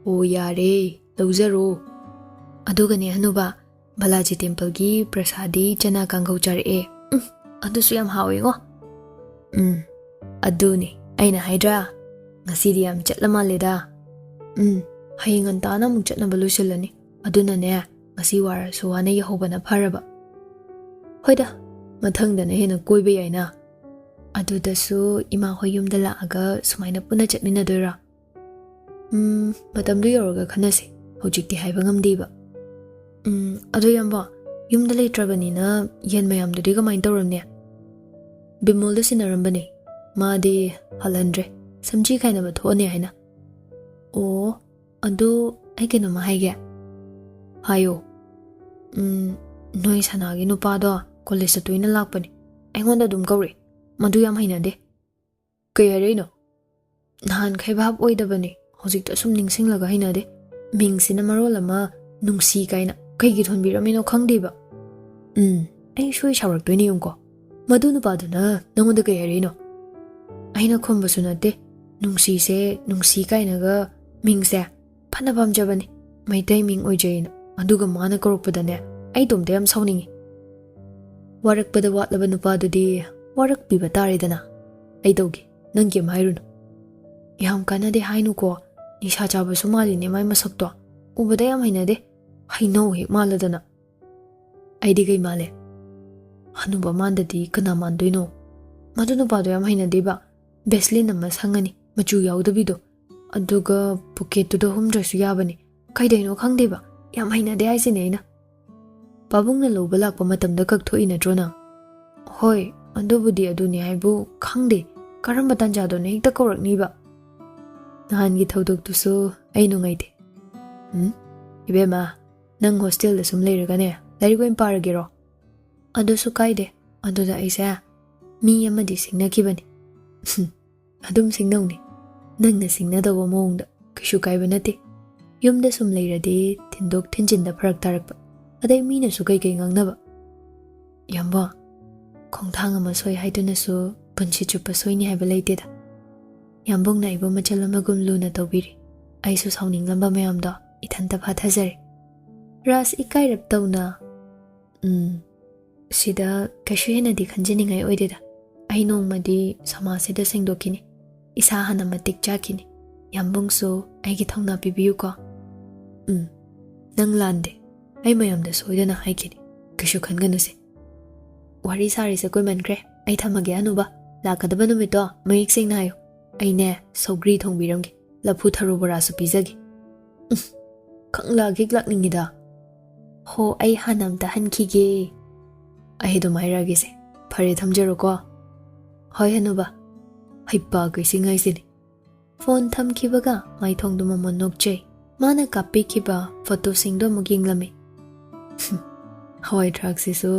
ꯑꯣ, ꯌꯥꯔꯦ, ꯂꯧꯖꯔꯣ꯫ ꯑꯗꯨꯒꯅꯦ ꯍꯅꯨꯕ, ꯕꯥꯂꯥꯖꯤ ꯇꯦꯝꯄꯜꯒꯤ ꯄ꯭ꯔꯁꯥꯗꯤ ꯆꯅꯥ ꯀꯥꯡꯒꯧ ꯆꯥꯔꯛꯑꯦ꯫ ꯎꯝ, ꯑꯗꯨꯁꯨ ꯌꯥꯝ ꯍꯥꯎꯋꯦꯉꯣ꯫ ꯎꯝ, ꯑꯗꯨꯅꯦ ꯑꯩꯅ ꯍꯥꯏꯗ꯭ꯔꯥ, ꯉꯁꯤꯗꯤ ꯌꯥꯝ ꯆꯠꯂ ꯃꯥꯜꯂꯦꯗ꯫ ꯎꯝ, ꯍꯌꯦꯡ ꯉꯟꯇꯥꯅ ꯑꯃꯨꯛ ꯆꯠꯅꯕ ꯂꯣꯏꯁꯤꯜꯂꯅꯤ꯫ ꯑꯗꯨꯅꯅꯦ, ꯉꯁꯤ ꯋꯥꯔꯁꯨ ꯋꯥꯅ ꯌꯧꯍꯧꯕꯅ ꯐꯔꯕ꯫ ꯍꯣꯏꯗ, ꯃꯊꯪꯗꯅ ꯍꯦꯟꯅ ꯀꯣꯏꯕ ꯌꯥꯏꯅ꯫ ꯑꯗꯨꯗꯁꯨ ꯏꯃꯥ ꯍꯣꯏ ꯌꯨꯝꯗ ꯂꯥꯛꯑꯒ ꯁꯨꯃꯥꯏꯅ ꯄꯨꯟꯅ ꯆꯠꯃꯤꯟꯅꯗꯣꯏꯔꯣ? ꯎꯝ, ꯃꯇꯝꯗꯨ ꯌꯧꯔꯒ ꯈꯟꯅꯁꯤ꯫ ꯍꯧꯖꯤꯛꯇꯤ ꯍꯥꯏꯕ ꯉꯝꯗꯦꯕ꯫ ꯎꯝ, ꯑꯗꯣ ꯏꯌꯥꯝꯕ, ꯌꯨꯝꯗ ꯂꯩꯇ꯭ꯔꯕꯅꯤꯅ ꯌꯦꯟ ꯃꯌꯥꯝꯗꯨꯗꯤ ꯀꯃꯥꯏꯅ ꯇꯧꯔꯝꯅꯤ? ꯕꯤꯃꯣꯜꯗ ꯁꯤꯟꯅꯔꯝꯕꯅꯦ, ꯃꯥꯗꯤ ꯍꯜꯍꯟꯗ꯭ꯔꯦ, ꯁꯝꯖꯤ ꯈꯥꯏꯅꯕ ꯊꯣꯛꯑꯅꯤ ꯍꯥꯏꯅ꯫ ꯑꯣ, ꯑꯗꯨ ꯑꯩ ꯀꯩꯅꯣꯝꯃ ꯍꯥꯏꯒꯦ꯫ ꯍꯥꯏꯌꯣ꯫ ꯎꯝ, ꯅꯣꯏ ꯁꯅꯥꯒꯤ ꯅꯨꯄꯥꯗꯣ ꯀꯣꯂꯦꯖꯇ ꯇꯣꯏꯅ ꯂꯥꯛꯄꯅꯦ, ꯑꯩꯉꯣꯟꯗ ꯑꯗꯨꯝ ꯀꯧꯔꯛꯑꯦ, ꯃꯗꯨ ꯌꯥꯝ ꯍꯩꯅꯗꯦ꯫ ꯀꯩ ꯍꯥꯏꯔꯛꯏꯅꯣ? ꯅꯍꯥꯟꯈꯩ ꯚꯥꯞ ꯑꯣꯏꯗꯕꯅꯦ, ꯍꯧꯖꯤꯛꯇ ꯁꯨꯝ ꯅꯤꯡꯁꯤꯡꯂꯒ ꯍꯩꯅꯗꯦ꯫ ꯃꯤꯡꯁꯤꯅ ꯃꯔꯣꯜ ꯑꯃ ꯅꯨꯡꯁꯤ ꯀꯥꯏꯅ ꯀꯩꯒꯤ ꯊꯣꯟꯕꯤꯔꯝꯃꯤꯅꯣ ꯈꯪꯗꯦꯕ꯫ ꯎꯝ, ꯑꯩ ꯁꯣꯏ ꯁꯥꯎꯔꯛꯇꯣꯏꯅꯦ ꯌꯦꯡꯉꯨꯀꯣ꯫ ꯃꯗꯨ ꯅꯨꯄꯥꯗꯨꯅ ꯅꯪꯉꯣꯟꯗ ꯀꯩ ꯍꯥꯏꯔꯛꯏꯅꯣ? ꯑꯩꯅ ꯈꯨꯝꯕꯁꯨ ꯅꯠꯇꯦ꯫ ꯅꯨꯡꯁꯤꯁꯦ ꯅꯨꯡꯁꯤ ꯀꯥꯏꯅꯒ ꯃꯤꯡꯁꯦ ꯐꯅ ꯄꯥꯝꯖꯕꯅꯤ, ꯃꯩꯇꯩ ꯃꯤꯡ ꯑꯣꯏꯖꯩꯅ꯫ ꯑꯗꯨꯒ ꯃꯥꯅ ꯀꯧꯔꯛꯄꯗꯅꯦ, ꯑꯩ ꯏꯇꯣꯝꯇ ꯌꯥꯝ ꯁꯥꯎꯅꯤꯡꯉꯤ꯫ ꯋꯥꯔꯛꯄꯗ ꯋꯥꯠꯂꯕ ꯅꯨꯄꯥꯗꯨꯗꯤ ꯋꯥꯔꯛꯄꯤꯕ ꯇꯥꯔꯦꯗꯅ꯫ ꯑꯩ ꯇꯧꯒꯦ, ꯅꯪ ꯀꯩꯝ ꯍꯥꯏꯔꯨꯅꯨ꯫ ꯌꯥꯝ ꯀꯥꯟꯅꯗꯦ ꯍꯥꯏꯅꯨꯀꯣ, ꯅꯤꯁꯥ ꯆꯥꯕꯁꯨ ꯃꯥꯜꯂꯤꯅꯦ ꯃꯥꯏ ꯃꯁꯛꯇꯣ, ꯎꯕꯗ ꯌꯥꯝ ꯍꯩꯅꯗꯦ, ꯍꯩꯅꯧ ꯍꯦꯛ ꯃꯥꯜꯂꯗꯅ꯫ ꯑꯩꯗꯤ ꯀꯩ ꯃꯥꯜꯂꯦ? ꯍꯅꯨꯕ ꯃꯥꯟꯗꯗꯤ ꯀꯅꯥ ꯃꯥꯟꯗꯣꯏꯅꯣ? ꯃꯗꯨ ꯅꯨꯄꯥꯗꯣ ꯌꯥꯝ ꯍꯩꯅꯗꯦꯕ, ꯕꯦꯁꯂꯤꯟ ꯑꯃ ꯁꯪꯉꯅꯤ, ꯃꯆꯨ ꯌꯥꯎꯗꯕꯤꯗꯣ, ꯑꯗꯨꯒ ꯄꯣꯀꯦꯠꯇꯨꯗ ꯍꯨꯝꯗ꯭ꯔꯁꯨ ꯌꯥꯕꯅꯤ꯫ ꯀꯩꯗꯩꯅꯣ ꯈꯪꯗꯦꯕ, ꯌꯥꯝ ꯍꯩꯅꯗꯦ ꯍꯥꯏꯁꯤꯅꯦ ꯑꯩꯅ꯫ ꯄꯥꯕꯨꯡꯅ ꯂꯧꯕ ꯂꯥꯛꯄ ꯃꯇꯝꯗ ꯀꯛꯊꯣꯛꯏ ꯅꯠꯇ꯭ꯔꯣ ꯅꯪ? ꯍꯣꯏ, ꯑꯗꯨꯕꯨꯗꯤ ꯑꯗꯨꯅꯤ ꯍꯥꯏꯕꯨ ꯈꯪꯗꯦ, ꯀꯔꯝꯕ ꯇꯥꯟꯖꯥꯗꯅꯣ ꯍꯦꯛꯇ ꯀꯧꯔꯛꯅꯤꯕ꯫ ꯅꯍꯥꯟꯒꯤ ꯊꯧꯗꯣꯛꯇꯨꯁꯨ ꯑꯩ ꯅꯨꯡꯉꯥꯏꯇꯦ꯫ ꯎꯝ, ꯏꯕꯦꯝꯃ, ꯅꯪ ꯍꯣꯁꯇꯦꯜꯗ ꯁꯨꯝ ꯂꯩꯔꯒꯅꯦ, ꯂꯥꯏꯔꯤꯛ ꯑꯣꯏꯅ ꯄꯥꯔꯒꯦꯔꯣ? ꯑꯗꯨꯁꯨ ꯀꯥꯏꯗꯦ, ꯑꯗꯨꯗ ꯑꯩꯁꯦ ꯃꯤ ꯑꯃꯗꯤ ꯁꯤꯡꯅꯈꯤꯕꯅꯤ꯫ ꯑꯗꯨꯝ ꯁꯤꯡꯅꯧꯅꯦ, ꯅꯪꯅ ꯁꯤꯡꯅꯗꯧꯕ ꯃꯑꯣꯡꯗ, ꯀꯩꯁꯨ ꯀꯥꯏꯕ ꯅꯠꯇꯦ꯫ ꯌꯨꯝꯗ ꯁꯨꯝ ꯂꯩꯔꯗꯤ ꯊꯤꯟꯗꯣꯛ ꯊꯤꯟꯖꯤꯟꯗ ꯐꯔꯛ ꯇꯥꯔꯛꯄ, ꯑꯗꯩ ꯃꯤꯅꯁꯨ ꯀꯩꯀꯩ ꯉꯥꯡꯅꯕ꯫ ꯌꯥꯝꯕꯣ, ꯈꯣꯡꯊꯥꯡ ꯑꯃ ꯁꯣꯏ ꯍꯥꯏꯗꯨꯅꯁꯨ ꯄꯨꯟꯁꯤ ꯆꯨꯞꯄ ꯁꯣꯏꯅꯤ ꯍꯥꯏꯕ ꯂꯩꯇꯦꯗ꯫ ꯌꯥꯝꯕꯨꯡꯅ ꯑꯩꯕꯨ ꯃꯆꯜ ꯑꯃꯒꯨꯝ ꯂꯨꯅ ꯇꯧꯕꯤꯔꯤ꯫ ꯑꯩꯁꯨ ꯁꯥꯎꯅꯤꯡꯂꯝꯕ ꯃꯌꯥꯝꯗꯣ ꯏꯊꯟꯇ ꯐꯥꯊꯖꯔꯦ꯫ ꯔꯥꯖ ꯏꯀꯥꯏꯔꯞ ꯇꯧꯅ, "ꯎꯝ, ꯁꯤꯗ ꯀꯩꯁꯨ ꯍꯦꯟꯅꯗꯤ ꯈꯟꯖꯅꯤꯡꯉꯥꯏ ꯑꯣꯏꯗꯦꯗ꯫ ꯑꯩ ꯅꯣꯡꯃꯗꯤ ꯁꯃꯥꯖꯁꯤꯗ ꯁꯦꯡꯗꯣꯛꯈꯤꯅꯤ꯫ ꯏꯁꯥ ꯍꯥꯟꯅ ꯃꯇꯤꯛ ꯆꯥꯈꯤꯅꯤ꯫ ꯌꯥꯝꯕꯨꯡꯁꯨ ꯑꯩꯒꯤ ꯊꯧꯅꯥ ꯄꯤꯕꯤꯌꯨꯀꯣ꯫" "ꯎꯝ, ꯅꯪ ꯂꯥꯟꯗꯦ꯫ ꯑꯩ ꯃꯌꯥꯝꯗ ꯁꯣꯏꯗꯅ ꯍꯥꯏꯈꯤꯅꯤ꯫ ꯀꯩꯁꯨ ꯈꯟꯒꯅꯨꯁꯦ꯫" "ꯋꯥꯔꯤ ꯁꯥꯔꯤꯁꯦ ꯀꯨꯏꯃꯟꯈ꯭ꯔꯦ꯫ ꯑꯩ ꯊꯝꯃꯒꯦ ꯑꯅꯨꯕ꯫ ꯂꯥꯛꯀꯗꯕ ꯅꯨꯃꯤꯠꯇꯣ ꯃꯌꯦꯛ ꯁꯦꯡꯅ ꯍꯥꯏꯌꯨ꯫ ꯑꯩꯅꯦ, ꯁꯧꯒ꯭ꯔꯤ ꯊꯣꯡꯕꯤꯔꯝꯒꯦ꯫ ꯂꯐꯨ ꯊꯔꯣ ꯕꯣꯔꯥꯁꯨ ꯄꯤꯖꯒꯦ꯫" "ꯎꯝ, ꯈꯪꯂꯥꯛ ꯍꯦꯛ ꯂꯥꯛꯅꯤꯡꯉꯤꯗ꯫ ꯍꯣ, ꯑꯩ ꯍꯥꯟꯅ ꯑꯝꯇ ꯍꯟꯈꯤꯒꯦ꯫ ꯑꯩ ꯑꯗꯨꯝ ꯍꯥꯏꯔꯛꯑꯒꯦꯁꯦ꯫ ꯐꯔꯦ, ꯊꯝꯖꯔꯣꯀꯣ꯫ ꯍꯣꯏ, ꯍꯅꯨꯕ꯫ ꯍꯩꯄꯥ ꯀꯩꯁꯤꯡ ꯍꯥꯏꯁꯤꯅꯤ꯫ ꯐꯣꯟ ꯊꯝꯈꯤꯕꯒ ꯃꯥꯏꯊꯣꯡꯗꯨ ꯃꯃꯣꯟ ꯅꯣꯛꯆꯩ꯫ ꯃꯥꯅ ꯀꯥꯞꯄꯤꯈꯤꯕ ꯐꯣꯇꯣꯁꯤꯡꯗꯣ ꯑꯃꯨꯛ ꯌꯦꯡꯂꯝꯃꯤ꯫ ꯍꯋꯥꯏ ꯊ꯭ꯔꯥꯛꯁꯤꯁꯨ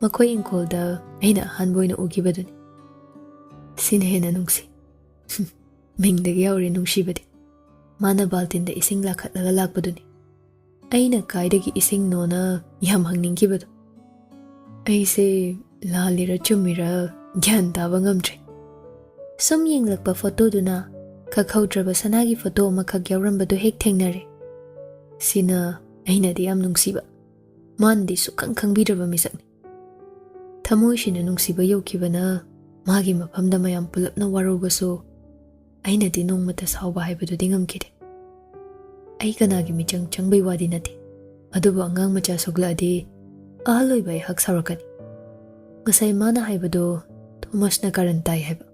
ꯃꯈꯣꯏ ꯏꯪꯈꯣꯜꯗ ꯑꯩꯅ ꯑꯍꯥꯟꯕ ꯑꯣꯏꯅ ꯎꯈꯤꯕꯗꯨꯅꯤ꯫ ꯁꯤꯅ ꯍꯦꯟꯅ ꯅꯨꯡꯁꯤ꯫ ꯃꯤꯡꯗꯒꯤ ꯍꯧꯔꯦ ꯅꯨꯡꯁꯤꯕꯗꯤ꯫ ꯃꯥꯅ ꯕꯥꯜꯇꯤꯟꯗ ꯏꯁꯤꯡ ꯂꯥꯈꯠꯂꯒ ꯂꯥꯛꯄꯗꯨꯅꯤ꯫ ꯑꯩꯅ ꯀꯥꯏꯗꯒꯤ ꯏꯁꯤꯡꯅꯣꯅ ꯌꯥꯝ ꯍꯪꯅꯤꯡꯈꯤꯕꯗꯣ꯫ ꯑꯩꯁꯦ ꯂꯥꯜꯂꯤꯔ ꯆꯨꯝꯃꯤꯔ ꯒ꯭ꯌꯥꯟ ꯇꯥꯕ ꯉꯝꯗ꯭ꯔꯦ꯫ ꯁꯨꯝ ꯌꯦꯡꯂꯛꯄ ꯐꯣꯇꯣꯗꯨꯅ ꯀꯛꯍꯧꯗ꯭ꯔꯕ ꯁꯅꯥꯒꯤ ꯐꯣꯇꯣ ꯑꯃꯈꯛ ꯌꯥꯎꯔꯝꯕꯗꯨ ꯍꯦꯛ ꯊꯦꯡꯅꯔꯦ꯫ ꯁꯤꯅ ꯑꯩꯅꯗꯤ ꯌꯥꯝ ꯅꯨꯡꯁꯤꯕ, ꯃꯥꯅꯗꯤ ꯁꯨꯛꯈꯪ ꯈꯪꯕꯤꯗ꯭ꯔꯕ ꯃꯤꯁꯛꯅꯤ꯫ ꯊꯃꯣꯏꯁꯤꯅ ꯅꯨꯡꯁꯤꯕ ꯌꯧꯈꯤꯕꯅ ꯃꯥꯒꯤ ꯃꯐꯝꯗ ꯃꯌꯥꯝ ꯄꯨꯂꯞꯅ ꯋꯥꯔꯧꯕꯁꯨ ꯑꯩꯅꯗꯤ ꯅꯣꯡꯃꯇ ꯁꯥꯎꯕ ꯍꯥꯏꯕꯗꯨꯗꯤ ꯉꯝꯈꯤꯗꯦ꯫ ꯑꯩ ꯀꯅꯥꯒꯤ ꯃꯤꯆꯪ ꯆꯪꯕꯩ ꯋꯥꯗꯤ ꯅꯠꯇꯦ, ꯑꯗꯨꯕꯨ ꯑꯉꯥꯡ ꯃꯆꯥ ꯁꯣꯛꯂꯛꯑꯗꯤ ꯑꯍꯜ ꯑꯣꯏꯕ ꯑꯩꯍꯥꯛ ꯁꯥꯎꯔꯛꯀꯅꯤ꯫ ꯉꯁꯥꯏ ꯃꯥꯅ ꯍꯥꯏꯕꯗꯣ ꯊꯣꯃꯁꯅ ꯀꯥꯔꯟ ꯇꯥꯏ ꯍꯥꯏꯕ꯫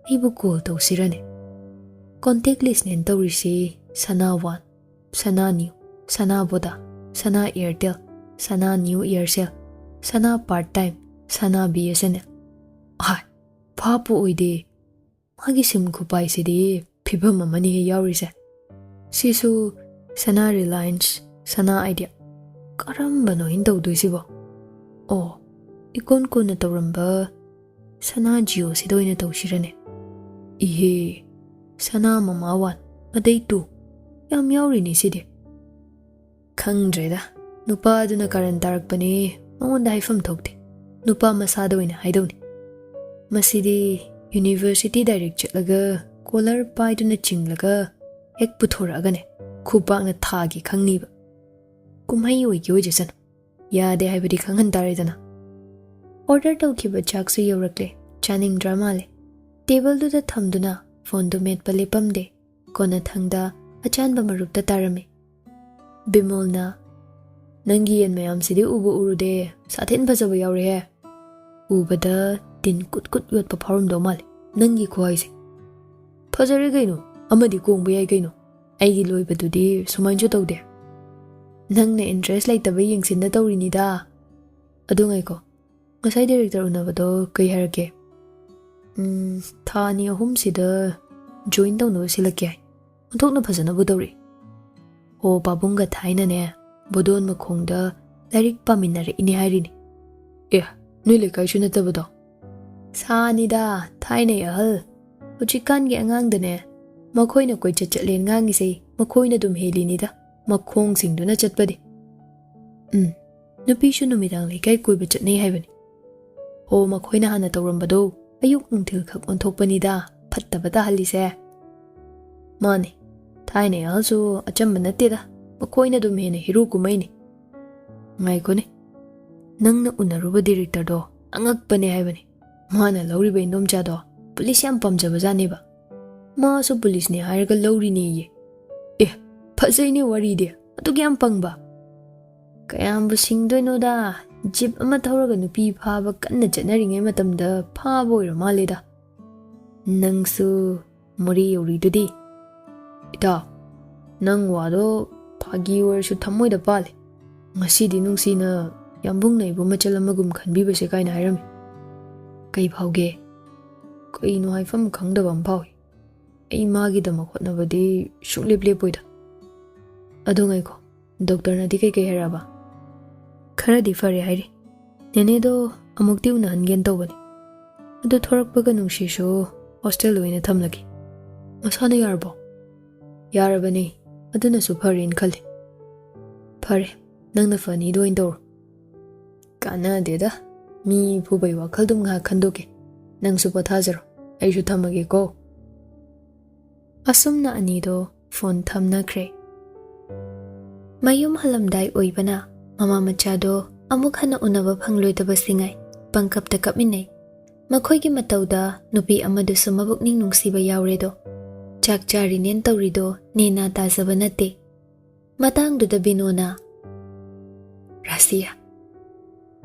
ꯑꯩꯕꯨ ꯀꯣꯜ ꯇꯧꯁꯤꯔꯅꯦ? ꯀꯣꯟꯇꯦꯛ ꯂꯤꯁꯅꯦꯅ ꯇꯧꯔꯤꯁꯤ ꯁꯅꯥ ꯋꯥꯟ, ꯁꯅꯥ ꯅ꯭ꯌꯨ, ꯁꯅꯥ ꯕꯣꯗꯥ, ꯁꯅꯥ ꯑꯦꯌꯔꯇꯦꯜ, ꯁꯅꯥ ꯅ꯭ꯌꯨ ꯑꯦꯌꯔꯁꯦꯜ, ꯁꯅꯥ ꯄꯥꯔꯠ ꯇꯥꯏꯝ, ꯁꯅꯥ ꯕꯤ ꯑꯦꯁ ꯑꯦꯟ ꯑꯦꯜ꯫ ꯍꯥꯏ, ꯚꯥꯞꯄꯨ ꯑꯣꯏꯗꯦ꯫ ꯃꯥꯒꯤ ꯁꯤꯝ ꯈꯨꯄꯥꯏꯁꯤꯗꯤ ꯐꯤꯕꯝ ꯑꯃꯅꯤꯍꯦ ꯌꯥꯎꯔꯤꯁꯦ꯫ ꯁꯤꯁꯨ ꯁꯅꯥ ꯔꯤꯂꯥꯌꯟꯁ, ꯁꯅꯥ ꯑꯥꯏꯗꯤꯌꯥ꯫ ꯀꯔꯝꯕꯅꯣ ꯑꯩꯅ ꯇꯧꯗꯣꯏꯁꯤꯕꯣ? ꯑꯣ, ꯏꯀꯣꯟ ꯀꯣꯟꯅ ꯇꯧꯔꯝꯕ ꯁꯅꯥ ꯖꯤꯑꯣꯁꯤꯗ ꯑꯣꯏꯅ ꯇꯧꯁꯤꯔꯅꯦ? ꯏꯍꯦ, ꯁꯅꯥ ꯃꯃꯥ ꯋꯥꯟ, ꯑꯗꯩ ꯇꯨ, ꯌꯥꯝ ꯌꯥꯎꯔꯤꯅꯦ ꯁꯤꯗꯤ꯫ ꯈꯪꯗ꯭ꯔꯦꯗ, ꯅꯨꯄꯥꯗꯨꯅ ꯀꯥꯔꯟ ꯇꯥꯔꯛꯄꯅꯦ, ꯃꯉꯣꯟꯗ ꯍꯥꯏꯐꯝ ꯊꯣꯛꯇꯦ꯫ ꯅꯨꯄꯥ ꯃꯁꯥꯗ ꯑꯣꯏꯅ ꯍꯥꯏꯗꯧꯅꯤ꯫ ꯃꯁꯤꯗꯤ ꯌꯨꯅꯤꯚꯔꯁꯤꯇꯤ ꯗꯥꯏꯔꯦꯛ ꯆꯠꯂꯒ ꯀꯣꯂꯔ ꯄꯥꯏꯗꯨꯅ ꯆꯤꯡꯂꯒ ꯍꯦꯛ ꯄꯨꯊꯣꯔꯛꯑꯒꯅꯦ, ꯈꯨꯄꯥꯛꯅ ꯊꯥꯒꯦ ꯈꯪꯅꯤꯕ꯫ ꯀꯨꯝꯍꯩ ꯑꯣꯏꯒꯦ ꯑꯣꯏꯖꯁꯅꯨ, ꯌꯥꯗꯦ ꯍꯥꯏꯕꯗꯤ ꯈꯪꯍꯟ ꯇꯥꯔꯦꯗꯅ꯫ ꯑꯣꯔꯗꯔ ꯇꯧꯈꯤꯕ ꯆꯥꯛꯁꯨ ꯌꯧꯔꯛꯂꯦ, ꯆꯥꯅꯤꯡꯗ꯭ꯔ ꯃꯥꯜꯂꯦ꯫ ꯇꯦꯕꯜꯗꯨꯗ ꯊꯝꯗꯨꯅ ꯐꯣꯟꯗꯨ ꯃꯦꯠꯄ ꯂꯦꯞꯄꯝꯗꯦ꯫ ꯀꯣꯟꯅꯊꯪꯗ ꯑꯆꯥꯟꯕ ꯃꯔꯨꯞꯇ ꯇꯥꯔꯝꯃꯤ꯫ ꯕꯤꯃꯣꯜꯅ, "ꯅꯪꯒꯤ ꯌꯦꯟ ꯃꯌꯥꯝꯁꯤꯗꯤ ꯎꯕꯨ ꯎꯔꯨꯗꯦ, ꯁꯥꯊꯤꯟ ꯐꯖꯕ ꯌꯥꯎꯔꯦꯍꯦ꯫ ꯎꯕꯗ ꯇꯤꯟ ꯀꯨꯠ ꯀꯨꯠ ꯌꯣꯠꯄ ꯐꯥꯎꯔꯝꯗꯧ ꯃꯥꯜꯂꯦ ꯅꯪꯒꯤ ꯈꯨꯍꯥꯏꯁꯦ꯫ ꯐꯖꯔꯦ ꯀꯩꯅꯣ, ꯑꯃꯗꯤ ꯀꯣꯡꯕ ꯌꯥꯏ ꯀꯩꯅꯣ꯫ ꯑꯩꯒꯤ ꯂꯣꯏꯕꯗꯨꯗꯤ ꯁꯨꯃꯥꯏꯅꯁꯨ ꯇꯧꯗꯦ꯫ ꯅꯪꯅ ꯏꯟꯇꯔꯦꯁ ꯂꯩꯇꯕ ꯌꯦꯡꯁꯤꯟꯅ ꯇꯧꯔꯤꯅꯤꯗ꯫ ꯑꯗꯨ ꯉꯥꯏꯈꯣ, ꯉꯁꯥꯏ ꯗꯥꯏꯔꯦꯛꯇꯔ ꯎꯅꯕꯗꯣ ꯀꯩ ꯍꯥꯏꯔꯛꯀꯦ? "ꯎꯝ, ꯊꯥ ꯑꯅꯤ ꯑꯍꯨꯝꯁꯤꯗ ꯖꯣꯏꯟ ꯇꯧꯅꯕ ꯁꯤꯜꯂꯛꯀꯦ" ꯍꯥꯏ꯫ ꯑꯣꯟꯊꯣꯛꯅ ꯐꯖꯅꯕꯨ ꯇꯧꯔꯤ꯫ ꯍꯣ, ꯄꯥꯕꯨꯡꯒ ꯊꯥꯏꯅꯅꯦ, ꯕꯣꯗꯣꯟ ꯃꯈꯣꯡꯗ ꯂꯥꯏꯔꯤꯛ ꯄꯥꯃꯤꯟꯅꯔꯛꯏꯅꯦ ꯍꯥꯏꯔꯤꯅꯤ꯫ ꯑꯦ, ꯅꯣꯏ ꯂꯩꯀꯥꯏꯁꯨ ꯅꯠꯇꯕꯗꯣ? ꯁꯥꯅꯤꯗ, ꯊꯥꯏꯅꯩ ꯑꯍꯜ꯫ ꯍꯧꯖꯤꯛꯀꯥꯟꯒꯤ ꯑꯉꯥꯡꯗꯅꯦ, ꯃꯈꯣꯏꯅ ꯀꯣꯏꯆꯠ ꯆꯠꯂꯦ ꯉꯥꯡꯉꯤꯁꯦ, ꯃꯈꯣꯏꯅ ꯑꯗꯨꯝ ꯍꯦꯜꯂꯤꯅꯤꯗ, ꯃꯈꯣꯡꯁꯤꯡꯗꯨꯅ ꯆꯠꯄꯗꯤ꯫ ꯎꯝ, ꯅꯨꯄꯤꯁꯨ ꯅꯨꯃꯤꯗꯥꯡ ꯂꯩꯀꯥꯏ ꯀꯣꯏꯕ ꯆꯠꯅꯩ ꯍꯥꯏꯕꯅꯤ꯫ ꯍꯣ, ꯃꯈꯣꯏꯅ ꯍꯥꯟꯅ ꯇꯧꯔꯝꯕꯗꯣ ꯑꯌꯨꯛ ꯅꯨꯡꯊꯤꯜ ꯈꯛ ꯑꯣꯟꯊꯣꯛꯄꯅꯤꯗ, ꯐꯠꯇꯕ ꯇꯥꯍꯜꯂꯤꯁꯦ꯫ ꯃꯥꯅꯦ, ꯊꯥꯏꯅꯩ ꯑꯍꯜꯁꯨ ꯑꯆꯝꯕ ꯅꯠꯇꯦꯗ, ꯃꯈꯣꯏꯅ ꯑꯗꯨꯝ ꯍꯦꯟꯅ ꯍꯤꯔꯨ ꯀꯨꯝꯃꯩꯅꯤ꯫ ꯉꯥꯏꯈꯣꯅꯦ, ꯅꯪꯅ ꯎꯅꯔꯨꯕ ꯗꯤꯔꯦꯛꯇꯔꯗꯣ ꯑꯉꯛꯄꯅꯦ ꯍꯥꯏꯕꯅꯤ꯫ ꯃꯥꯅ ꯂꯧꯔꯤꯕ ꯏꯟꯗꯣꯝꯆꯥꯗꯣ ꯄꯨꯂꯤꯁ ꯌꯥꯝ ꯄꯥꯝꯖꯕꯖꯥꯠꯅꯦꯕ꯫ ꯃꯥꯁꯨ ꯄꯨꯂꯤꯁꯅꯦ ꯍꯥꯏꯔꯒ ꯂꯧꯔꯤꯅꯦꯌꯦ꯫ ꯑꯦ, ꯐꯖꯩꯅꯦ ꯋꯥꯔꯤꯗꯤ, ꯑꯗꯨꯛ ꯌꯥꯝ ꯄꯪꯕ꯫ ꯀꯌꯥꯝꯕꯨ ꯁꯤꯡꯗꯣꯏꯅꯣꯗ, ꯖꯤꯞ ꯑꯃ ꯊꯧꯔꯒ ꯅꯨꯄꯤ ꯐꯥꯕ ꯀꯟꯅ ꯆꯠꯅꯔꯤꯉꯩ ꯃꯇꯝꯗ ꯐꯥꯕ ꯑꯣꯏꯔ ꯃꯥꯜꯂꯦꯗ꯫ ꯅꯪꯁꯨ ꯃꯣꯔꯦ ꯌꯧꯔꯤꯗꯨꯗꯤ꯫ ꯏꯇꯥꯎ, ꯅꯪ ꯋꯥꯗꯣ ꯐꯥꯒꯤ ꯑꯣꯏꯔꯁꯨ ꯊꯃꯣꯏꯗ ꯄꯥꯜꯂꯦ꯫ ꯉꯁꯤꯗꯤ ꯅꯨꯡꯁꯤꯅ ꯌꯥꯝꯕꯨꯡꯅ ꯑꯩꯕꯨ ꯃꯆꯜ ꯑꯃꯒꯨꯝ ꯈꯟꯕꯤꯕꯁꯦ ꯀꯥꯏꯅ ꯍꯥꯏꯔꯝꯃꯤ꯫ ꯀꯩ ꯐꯥꯎꯒꯦ? ꯀꯩꯅꯣ ꯍꯥꯏꯐꯝ ꯈꯪꯗꯕ ꯑꯃ ꯐꯥꯎꯏ꯫ ꯑꯩ ꯃꯥꯒꯤꯗꯃꯛ ꯍꯣꯠꯅꯕꯗꯤ ꯁꯨꯡꯂꯦꯞ ꯂꯦꯞꯄꯣꯏꯗ꯫ ꯑꯗꯨ ꯉꯥꯏꯈꯣ, ꯗꯣꯛꯇꯔꯅꯗꯤ ꯀꯩꯀꯩ ꯍꯥꯏꯔꯛꯑꯕ? ꯈꯔꯗꯤ ꯐꯔꯦ ꯍꯥꯏꯔꯤ꯫ ꯅꯦꯅꯦꯗꯣ ꯑꯃꯨꯛꯇꯤ ꯎꯅꯍꯟꯒꯦꯅ ꯇꯧꯕꯅꯤ꯫ ꯑꯗꯨ ꯊꯣꯔꯛꯄꯒ ꯅꯨꯡꯁꯤꯁꯨ ꯍꯣꯁꯇꯦꯜꯗ ꯑꯣꯏꯅ ꯊꯝꯂꯒꯦ꯫ ꯃꯁꯥꯅ ꯌꯥꯔꯕꯣ? ꯌꯥꯔꯕꯅꯤ꯫ ꯑꯗꯨꯅꯁꯨ ꯐꯔꯦꯅ ꯈꯜꯂꯤ꯫ ꯐꯔꯦ, ꯅꯪꯅ ꯐꯅꯤꯗꯣ ꯑꯣꯏꯅ ꯇꯧꯔꯣ꯫ ꯀꯥꯟꯅꯗꯦꯗ, ꯃꯤ ꯐꯨꯕꯩ ꯋꯥꯈꯜꯗꯨꯝ ꯉꯥꯏꯍꯥꯛ ꯈꯟꯗꯣꯛꯀꯦ꯫ ꯅꯪꯁꯨ ꯄꯣꯊꯥꯖꯔꯣ, ꯑꯩꯁꯨ ꯊꯝꯃꯒꯦꯀꯣ꯫ ꯑꯁꯨꯝꯅ ꯑꯅꯤꯗꯣ ꯐꯣꯟ ꯊꯝꯅꯈ꯭ꯔꯦ꯫ ꯃꯌꯨꯝ ꯍꯜꯂꯝꯗꯥꯏ ꯑꯣꯏꯕꯅ ꯃꯃꯥ ꯃꯆꯥꯗꯣ ꯑꯃꯨꯛ ꯍꯟꯅ ꯎꯅꯕ ꯐꯪꯂꯣꯏꯗꯕ ꯁꯤꯡꯉꯥꯏ ꯄꯪꯀꯞꯇ ꯀꯞꯃꯤꯟꯅꯩ꯫ ꯃꯈꯣꯏꯒꯤ ꯃꯇꯧꯗ ꯅꯨꯄꯤ ꯑꯃꯗꯨꯁꯨ ꯃꯕꯨꯛꯅꯤꯡ ꯅꯨꯡꯁꯤꯕ ꯌꯥꯎꯔꯦꯗꯣ꯫ ꯆꯥꯛ ꯆꯥꯔꯤꯅꯦꯅ ꯇꯧꯔꯤꯗꯣ ꯅꯦꯅꯥ ꯇꯥꯖꯕ ꯅꯠꯇꯦ꯫ ꯃꯇꯥꯡꯗꯨꯗ ꯕꯤꯅꯣꯅ, "ꯔꯥꯁꯤꯌꯥ,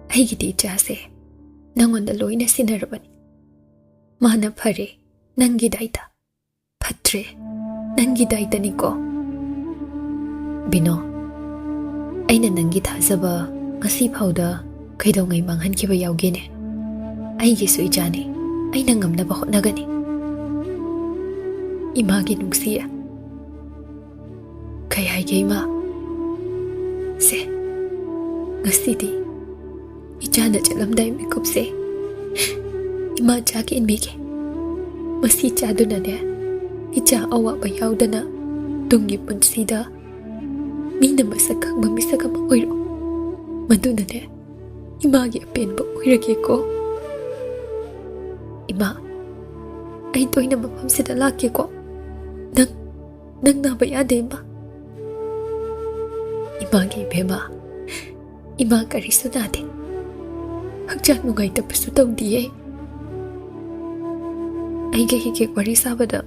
ꯑꯩꯒꯤꯗꯤ ꯏꯆꯥꯁꯦ ꯅꯪꯉꯣꯟꯗ ꯂꯣꯏꯅ ꯁꯤꯟꯅꯔꯕꯅꯤ꯫ ꯃꯥꯅ ꯐꯔꯦ, ꯅꯪꯒꯤ ꯗꯥꯏꯇ ꯐꯠꯇ꯭ꯔꯦ, ꯅꯪꯒꯤ ꯗꯥꯏꯇꯅꯤꯀꯣ꯫ ꯕꯤꯅꯣ, ꯑꯩꯅ ꯅꯪꯒꯤ ꯊꯥꯖꯕ ꯉꯁꯤ ꯐꯥꯎꯗ ꯀꯩꯗꯧꯉꯩ ꯃꯥꯡꯍꯟꯈꯤꯕ ꯌꯥꯎꯒꯦꯅꯦ? ꯑꯩꯒꯤꯁꯨ ꯏꯆꯥꯅꯤ, ꯑꯩꯅ ꯉꯝꯅꯕ ꯍꯣꯠꯅꯒꯅꯤ꯫ ꯏꯃꯥꯒꯤ ꯅꯨꯡꯁꯤꯌꯦ꯫ ꯀꯩ ꯍꯥꯏꯒꯦ ꯏꯃꯥ? ꯁꯦ, ꯉꯁꯤꯗꯤ ꯏꯆꯥꯅ ꯆꯠꯂꯝꯗꯥꯏ ꯃꯤꯀꯨꯞꯁꯦ ꯏꯃꯥ ꯆꯥꯛ ꯏꯟꯕꯤꯒꯦ꯫ ꯃꯁꯤ ꯆꯥꯗꯨꯅꯅꯦ, ꯏꯆꯥ ꯑꯋꯥꯕ ꯌꯥꯎꯗꯅ ꯇꯨꯡꯒꯤ ꯄꯨꯟꯁꯤꯗ ꯃꯤꯅ ꯃꯁꯛ ꯈꯪꯕ ꯃꯤꯁꯛ ꯑꯃ ꯑꯣꯏꯔꯣ꯫ ꯃꯗꯨꯅꯅꯦ, ꯏꯃꯥꯒꯤ ꯑꯄꯦꯟꯕ ꯑꯣꯏꯔꯒꯦꯀꯣ꯫ ꯏꯃꯥ, ꯑꯩ ꯇꯣꯏꯅ ꯃꯐꯝꯁꯤꯗ ꯂꯥꯛꯀꯦꯀꯣ꯫ ꯅꯪ, ꯅꯪ ꯅꯥꯕ ꯌꯥꯗꯦ ꯏꯃꯥ꯫ ꯏꯃꯥꯒꯤ ꯏꯕꯦꯝꯃ, ꯏꯃꯥ ꯀꯔꯤꯁꯨ ꯅꯥꯗꯦ꯫ ꯍꯛꯆꯥꯡ ꯅꯨꯡꯉꯥꯏꯇꯕꯁꯨ ꯇꯧꯗꯤꯌꯦ꯫ ꯑꯩꯒ ꯍꯦꯛ ꯍꯦꯛ ꯋꯥꯔꯤ ꯁꯥꯕꯗ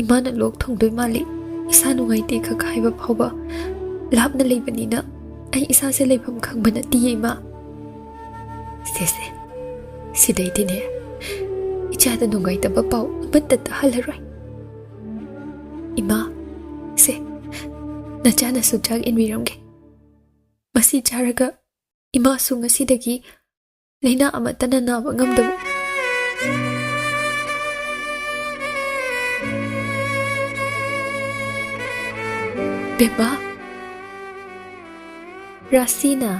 ꯏꯃꯥꯅ ꯂꯣꯛ ꯊꯨꯡꯗꯣꯏ ꯃꯥꯜꯂꯤ, ꯏꯁꯥ ꯅꯨꯡꯉꯥꯏꯇꯦ ꯈꯛ ꯍꯥꯏꯕ ꯐꯥꯎꯕ ꯂꯥꯞꯅ ꯂꯩꯕꯅꯤꯅ ꯑꯩ ꯏꯁꯥꯁꯦ ꯂꯩꯐꯝ ꯈꯪꯕ ꯅꯠꯇꯤꯌꯦ ꯏꯃꯥ꯫ ꯁꯦ ꯁꯦ, ꯁꯤꯗꯩꯗꯤꯅꯦ ꯏꯆꯥꯗ ꯅꯨꯡꯉꯥꯏꯇꯕ ꯄꯥꯎ ꯑꯃꯠꯇ ꯇꯥꯍꯜꯂꯔꯣꯏ꯫ ꯏꯃꯥ, ꯁꯦ, ꯅꯆꯥꯅꯁꯨ ꯆꯥꯛ ꯏꯟꯕꯤꯔꯝꯒꯦ꯫ ꯃꯁꯤ ꯆꯥꯔꯒ ꯏꯃꯥꯁꯨ ꯉꯁꯤꯗꯒꯤ ꯂꯥꯏꯅꯥ ꯑꯃꯠꯇꯅ ꯅꯥꯕ ꯉꯝꯗꯕ꯫ ꯕꯦꯝꯃ, ꯔꯥꯁꯤꯅ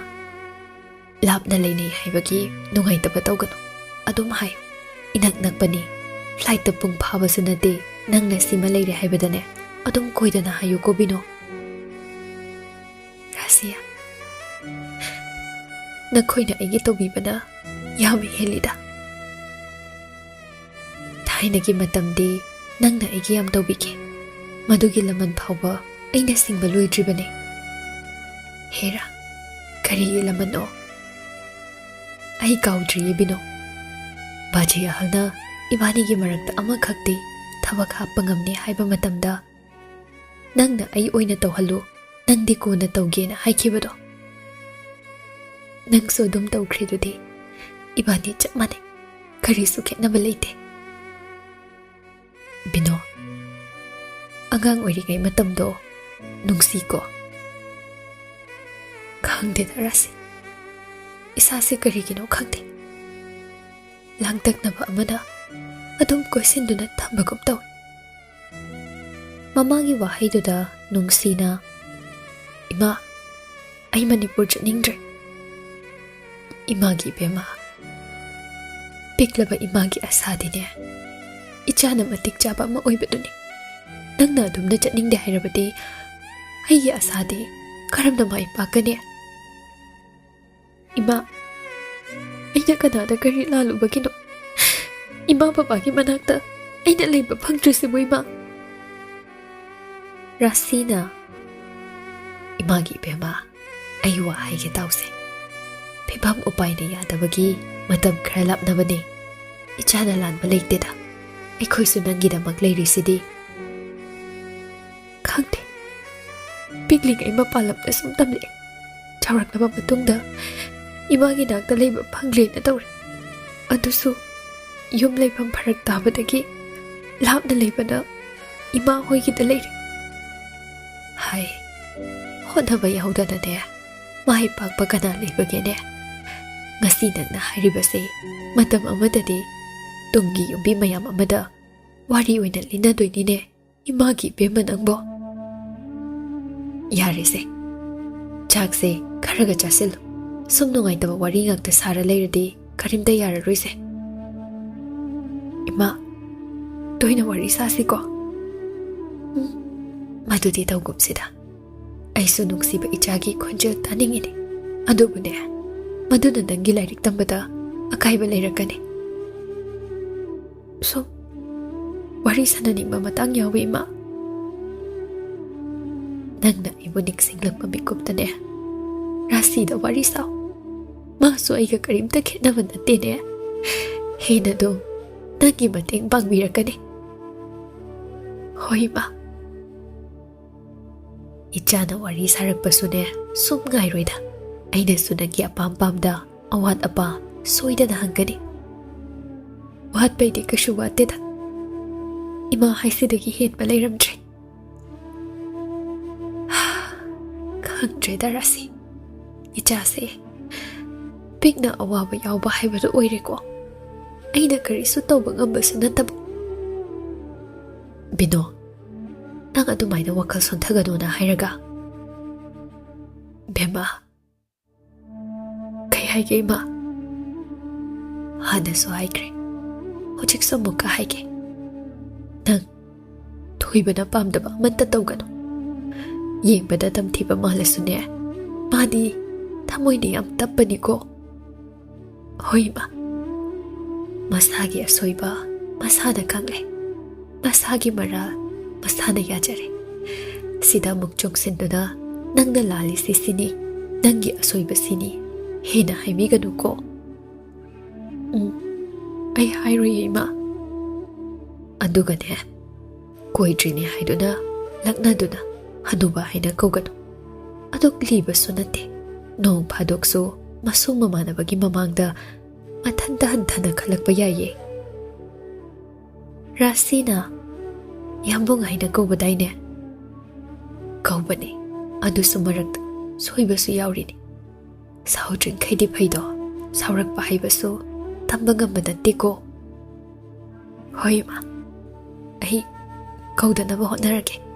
ꯂꯥꯞꯅ ꯂꯩꯅꯩ ꯍꯥꯏꯕꯒꯤ ꯅꯨꯡꯉꯥꯏꯇꯕ ꯇꯧꯒꯅꯨ꯫ ꯑꯗꯨꯝ ꯍꯥꯏꯌꯨ, "ꯏꯅꯛ ꯅꯛꯄꯅꯤ, flightꯇ ꯄꯨꯡ ꯐꯥꯕꯁꯨ ꯅꯠꯇꯦ, ꯅꯪꯅ ꯁꯤꯃ ꯂꯩꯔꯦ ꯍꯥꯏꯕꯗꯅꯦ ꯑꯗꯨꯝ ꯀꯣꯏꯗꯅ ꯍꯥꯏꯌꯨꯀꯣ ꯕꯤꯅꯣ"꯫ ꯔꯥꯁꯤꯌꯥ, ꯅꯈꯣꯏꯅ ꯑꯩꯒꯤ ꯇꯧꯕꯤꯕꯅ ꯌꯥꯝ ꯍꯦꯜꯂꯤꯗ꯫ ꯊꯥꯏꯅꯒꯤ ꯃꯇꯝꯗꯤ ꯅꯪꯅ ꯑꯩꯒꯤ ꯌꯥꯝ ꯇꯧꯕꯤꯈꯤ꯫ ꯃꯗꯨꯒꯤ ꯂꯃꯟ ꯐꯥꯎꯕ ꯑꯩꯅ ꯁꯤꯡꯕ ꯂꯣꯏꯗ꯭ꯔꯤꯕꯅꯤ꯫ ꯍꯦꯔꯥ, ꯀꯔꯤꯒꯤ ꯂꯃꯟꯅꯣ? ꯑꯩ ꯀꯥꯎꯗ꯭ꯔꯤꯌꯦ ꯕꯤꯅꯣ꯫ ꯕꯥꯖꯤ ꯑꯍꯜꯅ ꯏꯕꯥꯅꯤꯒꯤ ꯃꯔꯛꯇ ꯑꯃꯈꯛꯇꯤ ꯊꯕꯛ ꯍꯥꯞꯄ ꯉꯝꯅꯤ ꯍꯥꯏꯕ ꯃꯇꯝꯗ, ꯅꯪꯅ ꯑꯩ ꯑꯣꯏꯅ ꯇꯧꯍꯜꯂꯨ, ꯅꯪꯗꯤ ꯀꯣꯟꯅ ꯇꯧꯒꯦꯅ ꯍꯥꯏꯈꯤꯕꯗꯣ꯫ ꯅꯪꯁꯨ ꯑꯗꯨꯝ ꯇꯧꯈ꯭ꯔꯤꯗꯨꯗꯤ꯫ ꯏꯕꯥꯅꯤ ꯆꯞ ꯃꯥꯟꯅꯩ, ꯀꯔꯤꯁꯨ ꯈꯦꯠꯅꯕ ꯂꯩꯇꯦ꯫ ꯕꯤꯅꯣ, ꯑꯉꯥꯡ ꯑꯣꯏꯔꯤꯉꯩ ꯃꯇꯝꯗꯣ ꯅꯨꯡꯁꯤꯀꯣ꯫ ꯈꯪꯗꯦꯗ ꯔꯥꯁꯤ, ꯏꯁꯥꯁꯦ ꯀꯔꯤꯒꯤꯅꯣ ꯈꯪꯗꯦ, ꯂꯥꯡꯇꯛꯅꯕ ꯑꯃꯅ ꯑꯗꯨꯝ ꯀꯣꯏꯁꯤꯟꯗꯨꯅ ꯊꯝꯕꯒꯨꯝ ꯇꯧꯏ꯫ ꯃꯃꯥꯒꯤ ꯋꯥꯍꯩꯗꯨꯗ ꯅꯨꯡꯁꯤꯅ, "ꯏꯃꯥ, ꯑꯩ ꯃꯅꯤꯄꯨꯔ ꯆꯠꯅꯤꯡꯗ꯭ꯔꯦ꯫" ꯏꯃꯥꯒꯤ ꯏꯕꯦꯝꯃ, ꯄꯤꯛꯂꯕ ꯏꯃꯥꯒꯤ ꯑꯁꯥꯗꯤꯅꯦ, ꯏꯆꯥꯅ ꯃꯇꯤꯛ ꯆꯥꯕ ꯑꯃ ꯑꯣꯏꯕꯗꯨꯅꯤ꯫ ꯅꯪꯅ ꯑꯗꯨꯝꯅ ꯆꯠꯅꯤꯡꯗꯦ ꯍꯥꯏꯔꯕꯗꯤ ꯑꯩꯒꯤ ꯑꯁꯥꯗꯤ ꯀꯔꯝꯅ ꯃꯥꯏ ꯄꯥꯛꯀꯅꯤ? ꯏꯃꯥ, ꯑꯩꯅ ꯀꯅꯥꯗ ꯀꯔꯤ ꯂꯥꯜꯂꯨꯕꯒꯤꯅꯣ? ꯏꯃꯥ ꯕꯕꯥꯒꯤ ꯃꯅꯥꯛꯇ ꯑꯩꯅ ꯂꯩꯕ ꯐꯪꯗ꯭ꯔꯤꯁꯤꯕꯨ, ꯏꯃꯥ? ꯔꯥꯁꯤꯅ, "ꯏꯃꯥꯒꯤ ꯏꯕꯦꯝꯃ, ꯑꯩ ꯋꯥ ꯍꯥꯏꯒꯦ ꯇꯥꯎꯁꯦ꯫ ꯐꯤꯕꯝ ꯎꯄꯥꯏꯅ ꯌꯥꯗꯕꯒꯤ ꯃꯇꯝ ꯈꯔ ꯂꯥꯞꯅꯕꯅꯦ꯫ ꯏꯆꯥꯅ ꯂꯥꯟꯕ ꯂꯩꯇꯦꯗ꯫ ꯑꯩꯈꯣꯏꯁꯨ ꯅꯪꯒꯤꯗꯃꯛ ꯂꯩꯔꯤꯁꯤꯗꯤ꯫" ꯈꯪꯗꯦ꯫ ꯄꯤꯛꯂꯤꯉꯩ ꯃꯄꯥꯟ ꯂꯝꯗ ꯁꯨꯝ ꯇꯝꯂꯛꯑꯦ꯫ ꯆꯥꯎꯔꯛꯂꯕ ꯃꯇꯨꯡꯗ ꯏꯃꯥꯒꯤ ꯅꯥꯛꯇ ꯂꯩꯕ ꯐꯪꯂꯦꯅ ꯇꯧꯔꯦ꯫ ꯑꯗꯨꯁꯨ ꯌꯨꯝ ꯂꯩꯐꯝ ꯐꯔꯛ ꯇꯥꯕꯗꯒꯤ ꯂꯥꯞꯅ ꯂꯩꯕꯅ ꯏꯃꯥ ꯍꯣꯏꯒꯤꯗ ꯂꯩꯔꯦ꯫ ꯍꯥꯏ, ꯍꯣꯠꯅꯕ ꯌꯥꯎꯗꯅꯅꯦ, ꯃꯥꯏ ꯄꯥꯛꯄ ꯀꯅꯥ ꯂꯩꯕꯒꯦꯅꯦ? ꯉꯁꯤ ꯅꯪꯅ ꯍꯥꯏꯔꯤꯕꯁꯦ ꯃꯇꯝ ꯑꯃꯗꯗꯤ ꯇꯨꯡꯒꯤ ꯌꯨꯝꯕꯤ ꯃꯌꯥꯝ ꯑꯃꯗ ꯋꯥꯔꯤ ꯑꯣꯏꯅ ꯂꯤꯅꯗꯣꯏꯅꯤꯅꯦ꯫ ꯏꯃꯥꯒꯤ ꯏꯕꯦꯝꯃ ꯅꯪꯕꯣ꯫ ꯌꯥꯔꯦꯁꯦ, ꯆꯥꯛꯁꯦ ꯈꯔꯒ ꯆꯥꯁꯤꯜꯂꯨ꯫ ꯁꯨꯝ ꯅꯨꯡꯉꯥꯏꯇꯕ ꯋꯥꯔꯤ ꯉꯥꯛꯇ ꯁꯥꯔ ꯂꯩꯔꯗꯤ ꯀꯔꯤꯝꯇ ꯌꯥꯔꯔꯣꯏꯁꯦ꯫ ꯏꯃꯥ, ꯇꯣꯏꯅ ꯋꯥꯔꯤ ꯁꯥꯁꯤꯀꯣ꯫ ꯎꯝ, ꯃꯗꯨꯗꯤ ꯇꯧꯒꯨꯝꯁꯤꯗ꯫ ꯑꯩꯁꯨ ꯅꯨꯡꯁꯤꯕ ꯏꯆꯥꯒꯤ ꯈꯣꯟꯖꯦꯜ ꯇꯥꯅꯤꯡꯉꯤꯅꯦ꯫ ꯑꯗꯨꯕꯨꯅꯦ, ꯃꯗꯨꯅ ꯅꯪꯒꯤ ꯂꯥꯏꯔꯤꯛ ꯇꯝꯕꯗ ꯑꯀꯥꯏꯕ ꯂꯩꯔꯛꯀꯅꯤ꯫ ꯁꯨꯝ ꯋꯥꯔꯤ ꯁꯥꯟꯅꯅꯤꯡꯕ ꯃꯇꯥꯡ ꯌꯥꯎꯋꯤ, ꯏꯃꯥ꯫ ꯅꯪꯅ ꯑꯩꯕꯨ ꯅꯤꯡꯁꯤꯡꯂꯛꯄ ꯃꯤꯀꯨꯞꯇꯅꯦ, ꯔꯥꯁꯤꯗ ꯋꯥꯔꯤ ꯁꯥꯎ꯫ ꯃꯥꯁꯨ ꯑꯩꯒ ꯀꯔꯤꯝꯇ ꯈꯦꯠꯅꯕ ꯅꯠꯇꯦꯅꯦ꯫ ꯍꯦꯟꯅ ꯑꯗꯨꯝ ꯅꯪꯒꯤ ꯃꯇꯦꯡ ꯄꯥꯡꯕꯤꯔꯛꯀꯅꯤ꯫ ꯍꯣꯏ, ꯏꯃꯥ꯫ ꯏꯆꯥꯅ ꯋꯥꯔꯤ ꯁꯥꯔꯛꯄꯁꯨꯅꯦ, ꯁꯨꯝ ꯉꯥꯏꯔꯣꯏꯗ꯫ ꯑꯩꯅꯁꯨ ꯅꯪꯒꯤ ꯑꯄꯥꯝ ꯄꯥꯝꯗ, ꯑꯋꯥꯠ ꯑꯄꯥ ꯁꯣꯏꯗꯅ ꯍꯪꯒꯅꯤ꯫ ꯋꯥꯠꯄꯩꯗꯤ ꯀꯩꯁꯨ ꯋꯥꯠꯇꯦꯗ꯫ ꯏꯃꯥ ꯍꯥꯏꯁꯤꯗꯒꯤ ꯍꯦꯟꯕ ꯂꯩꯔꯝꯗ꯭ꯔꯦ꯫ ꯈꯪꯗ꯭ꯔꯦꯗ ꯔꯥꯁꯤ꯫ ꯏꯆꯥꯁꯦ ꯄꯤꯛꯅ ꯑꯋꯥꯕ ꯌꯥꯎꯕ ꯍꯥꯏꯕꯗꯨ ꯑꯣꯏꯔꯦꯀꯣ꯫ ꯑꯩꯅ ꯀꯔꯤꯁꯨ ꯇꯧꯕ ꯉꯝꯕꯁꯨ ꯅꯠꯇꯕ꯫ ꯕꯤꯅꯣ, ꯅꯪ ꯑꯗꯨꯃꯥꯏꯅ ꯋꯥꯈꯜ ꯁꯣꯟꯊꯒꯅꯣꯅ ꯍꯥꯏꯔꯒ꯫ ꯕꯦꯝꯃ, ꯀꯩ ꯍꯥꯏꯒꯦ ꯏꯃꯥ? ꯍꯥꯟꯅꯁꯨ ꯍꯥꯏꯈ꯭ꯔꯦ, ꯍꯧꯖꯤꯛꯁꯨ ꯑꯃꯨꯛꯀ ꯍꯥꯏꯒꯦ꯫ ꯅꯪ ꯊꯣꯏꯕꯅ ꯄꯥꯝꯗꯕ ꯑꯃꯠꯇ ꯇꯧꯒꯅꯨ꯫ ꯌꯦꯡꯕꯗ ꯇꯝꯊꯤꯕ ꯃꯥꯜꯂꯁꯨꯅꯦ, ꯃꯥꯗꯤ ꯊꯃꯣꯏꯗꯤ ꯌꯥꯝ ꯇꯞꯄꯅꯤꯀꯣ꯫ ꯍꯣꯏ ꯏꯃꯥ, ꯃꯁꯥꯒꯤ ꯑꯁꯣꯏꯕ ꯃꯁꯥꯅ ꯈꯪꯂꯦ, ꯃꯁꯥꯒꯤ ꯃꯔꯥꯜ ꯃꯁꯥꯅ ꯌꯥꯖꯔꯦ꯫ ꯁꯤꯗ ꯑꯃꯨꯛ ꯆꯣꯡꯁꯤꯟꯗꯨꯅ ꯅꯪꯅ ꯂꯥꯜꯂꯤꯁꯤ ꯁꯤꯅꯤ, ꯅꯪꯒꯤ ꯑꯁꯣꯏꯕ ꯁꯤꯅꯤ ꯍꯦꯟꯅ ꯍꯥꯏꯕꯤꯒꯅꯨꯀꯣ꯫ ꯎꯝ, ꯑꯩ ꯍꯥꯏꯔꯣꯏꯌꯦ ꯏꯃꯥ꯫ ꯑꯗꯨꯒꯅꯦ, ꯀꯣꯏꯗ꯭ꯔꯤꯅꯦ ꯍꯥꯏꯗꯨꯅ ꯂꯛꯅꯗꯨꯅ ꯍꯅꯨꯕ ꯍꯥꯏꯅ ꯀꯧꯒꯅꯨ꯫ ꯑꯗꯨꯛ ꯂꯤꯕꯁꯨ ꯅꯠꯇꯦ꯫ ꯅꯣꯡ ꯐꯥꯗꯣꯛꯁꯨ ꯃꯁꯨꯡ ꯃꯃꯥꯟꯅꯕꯒꯤ ꯃꯃꯥꯡꯗ ꯃꯊꯟꯇ ꯍꯟꯊꯅ ꯈꯜꯂꯛꯄ ꯌꯥꯏꯌꯦ꯫ ꯔꯥꯁꯤꯅ ꯌꯥꯝꯕꯨꯡ ꯍꯥꯏꯅ ꯀꯧꯕꯗꯥꯏꯅꯦ? ꯀꯧꯕꯅꯤ, ꯑꯗꯨꯁꯨ ꯃꯔꯛꯇ ꯁꯣꯏꯕꯁꯨ ꯌꯥꯎꯔꯤꯅꯤ꯫ ꯁꯥꯎꯗ꯭ꯔꯤꯡꯈꯩꯗꯤ ꯐꯩꯗꯣ, ꯁꯥꯎꯔꯛꯄ ꯍꯥꯏꯕꯁꯨ ꯇꯝꯕ ꯉꯝꯕ ꯅꯠꯇꯦꯀꯣ꯫ ꯍꯣꯏ ꯏꯃꯥ, ꯑꯩ ꯀꯧꯗꯅꯕ ꯍꯣꯠꯅꯔꯒꯦ꯫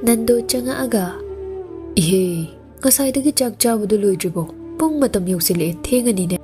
ꯅꯟꯗꯨ ꯆꯪꯉꯛꯑꯒ, "ꯏꯍꯦ, ꯉꯁꯥꯏꯗꯒꯤ ꯆꯥꯛ ꯆꯥꯕꯗꯨ ꯂꯣꯏꯗ꯭ꯔꯤꯕꯣ? ꯄꯨꯡ ꯃꯇꯝ ꯌꯧꯁꯤꯜꯂꯛꯑꯦ, ꯊꯦꯡꯉꯅꯤꯅꯦ꯫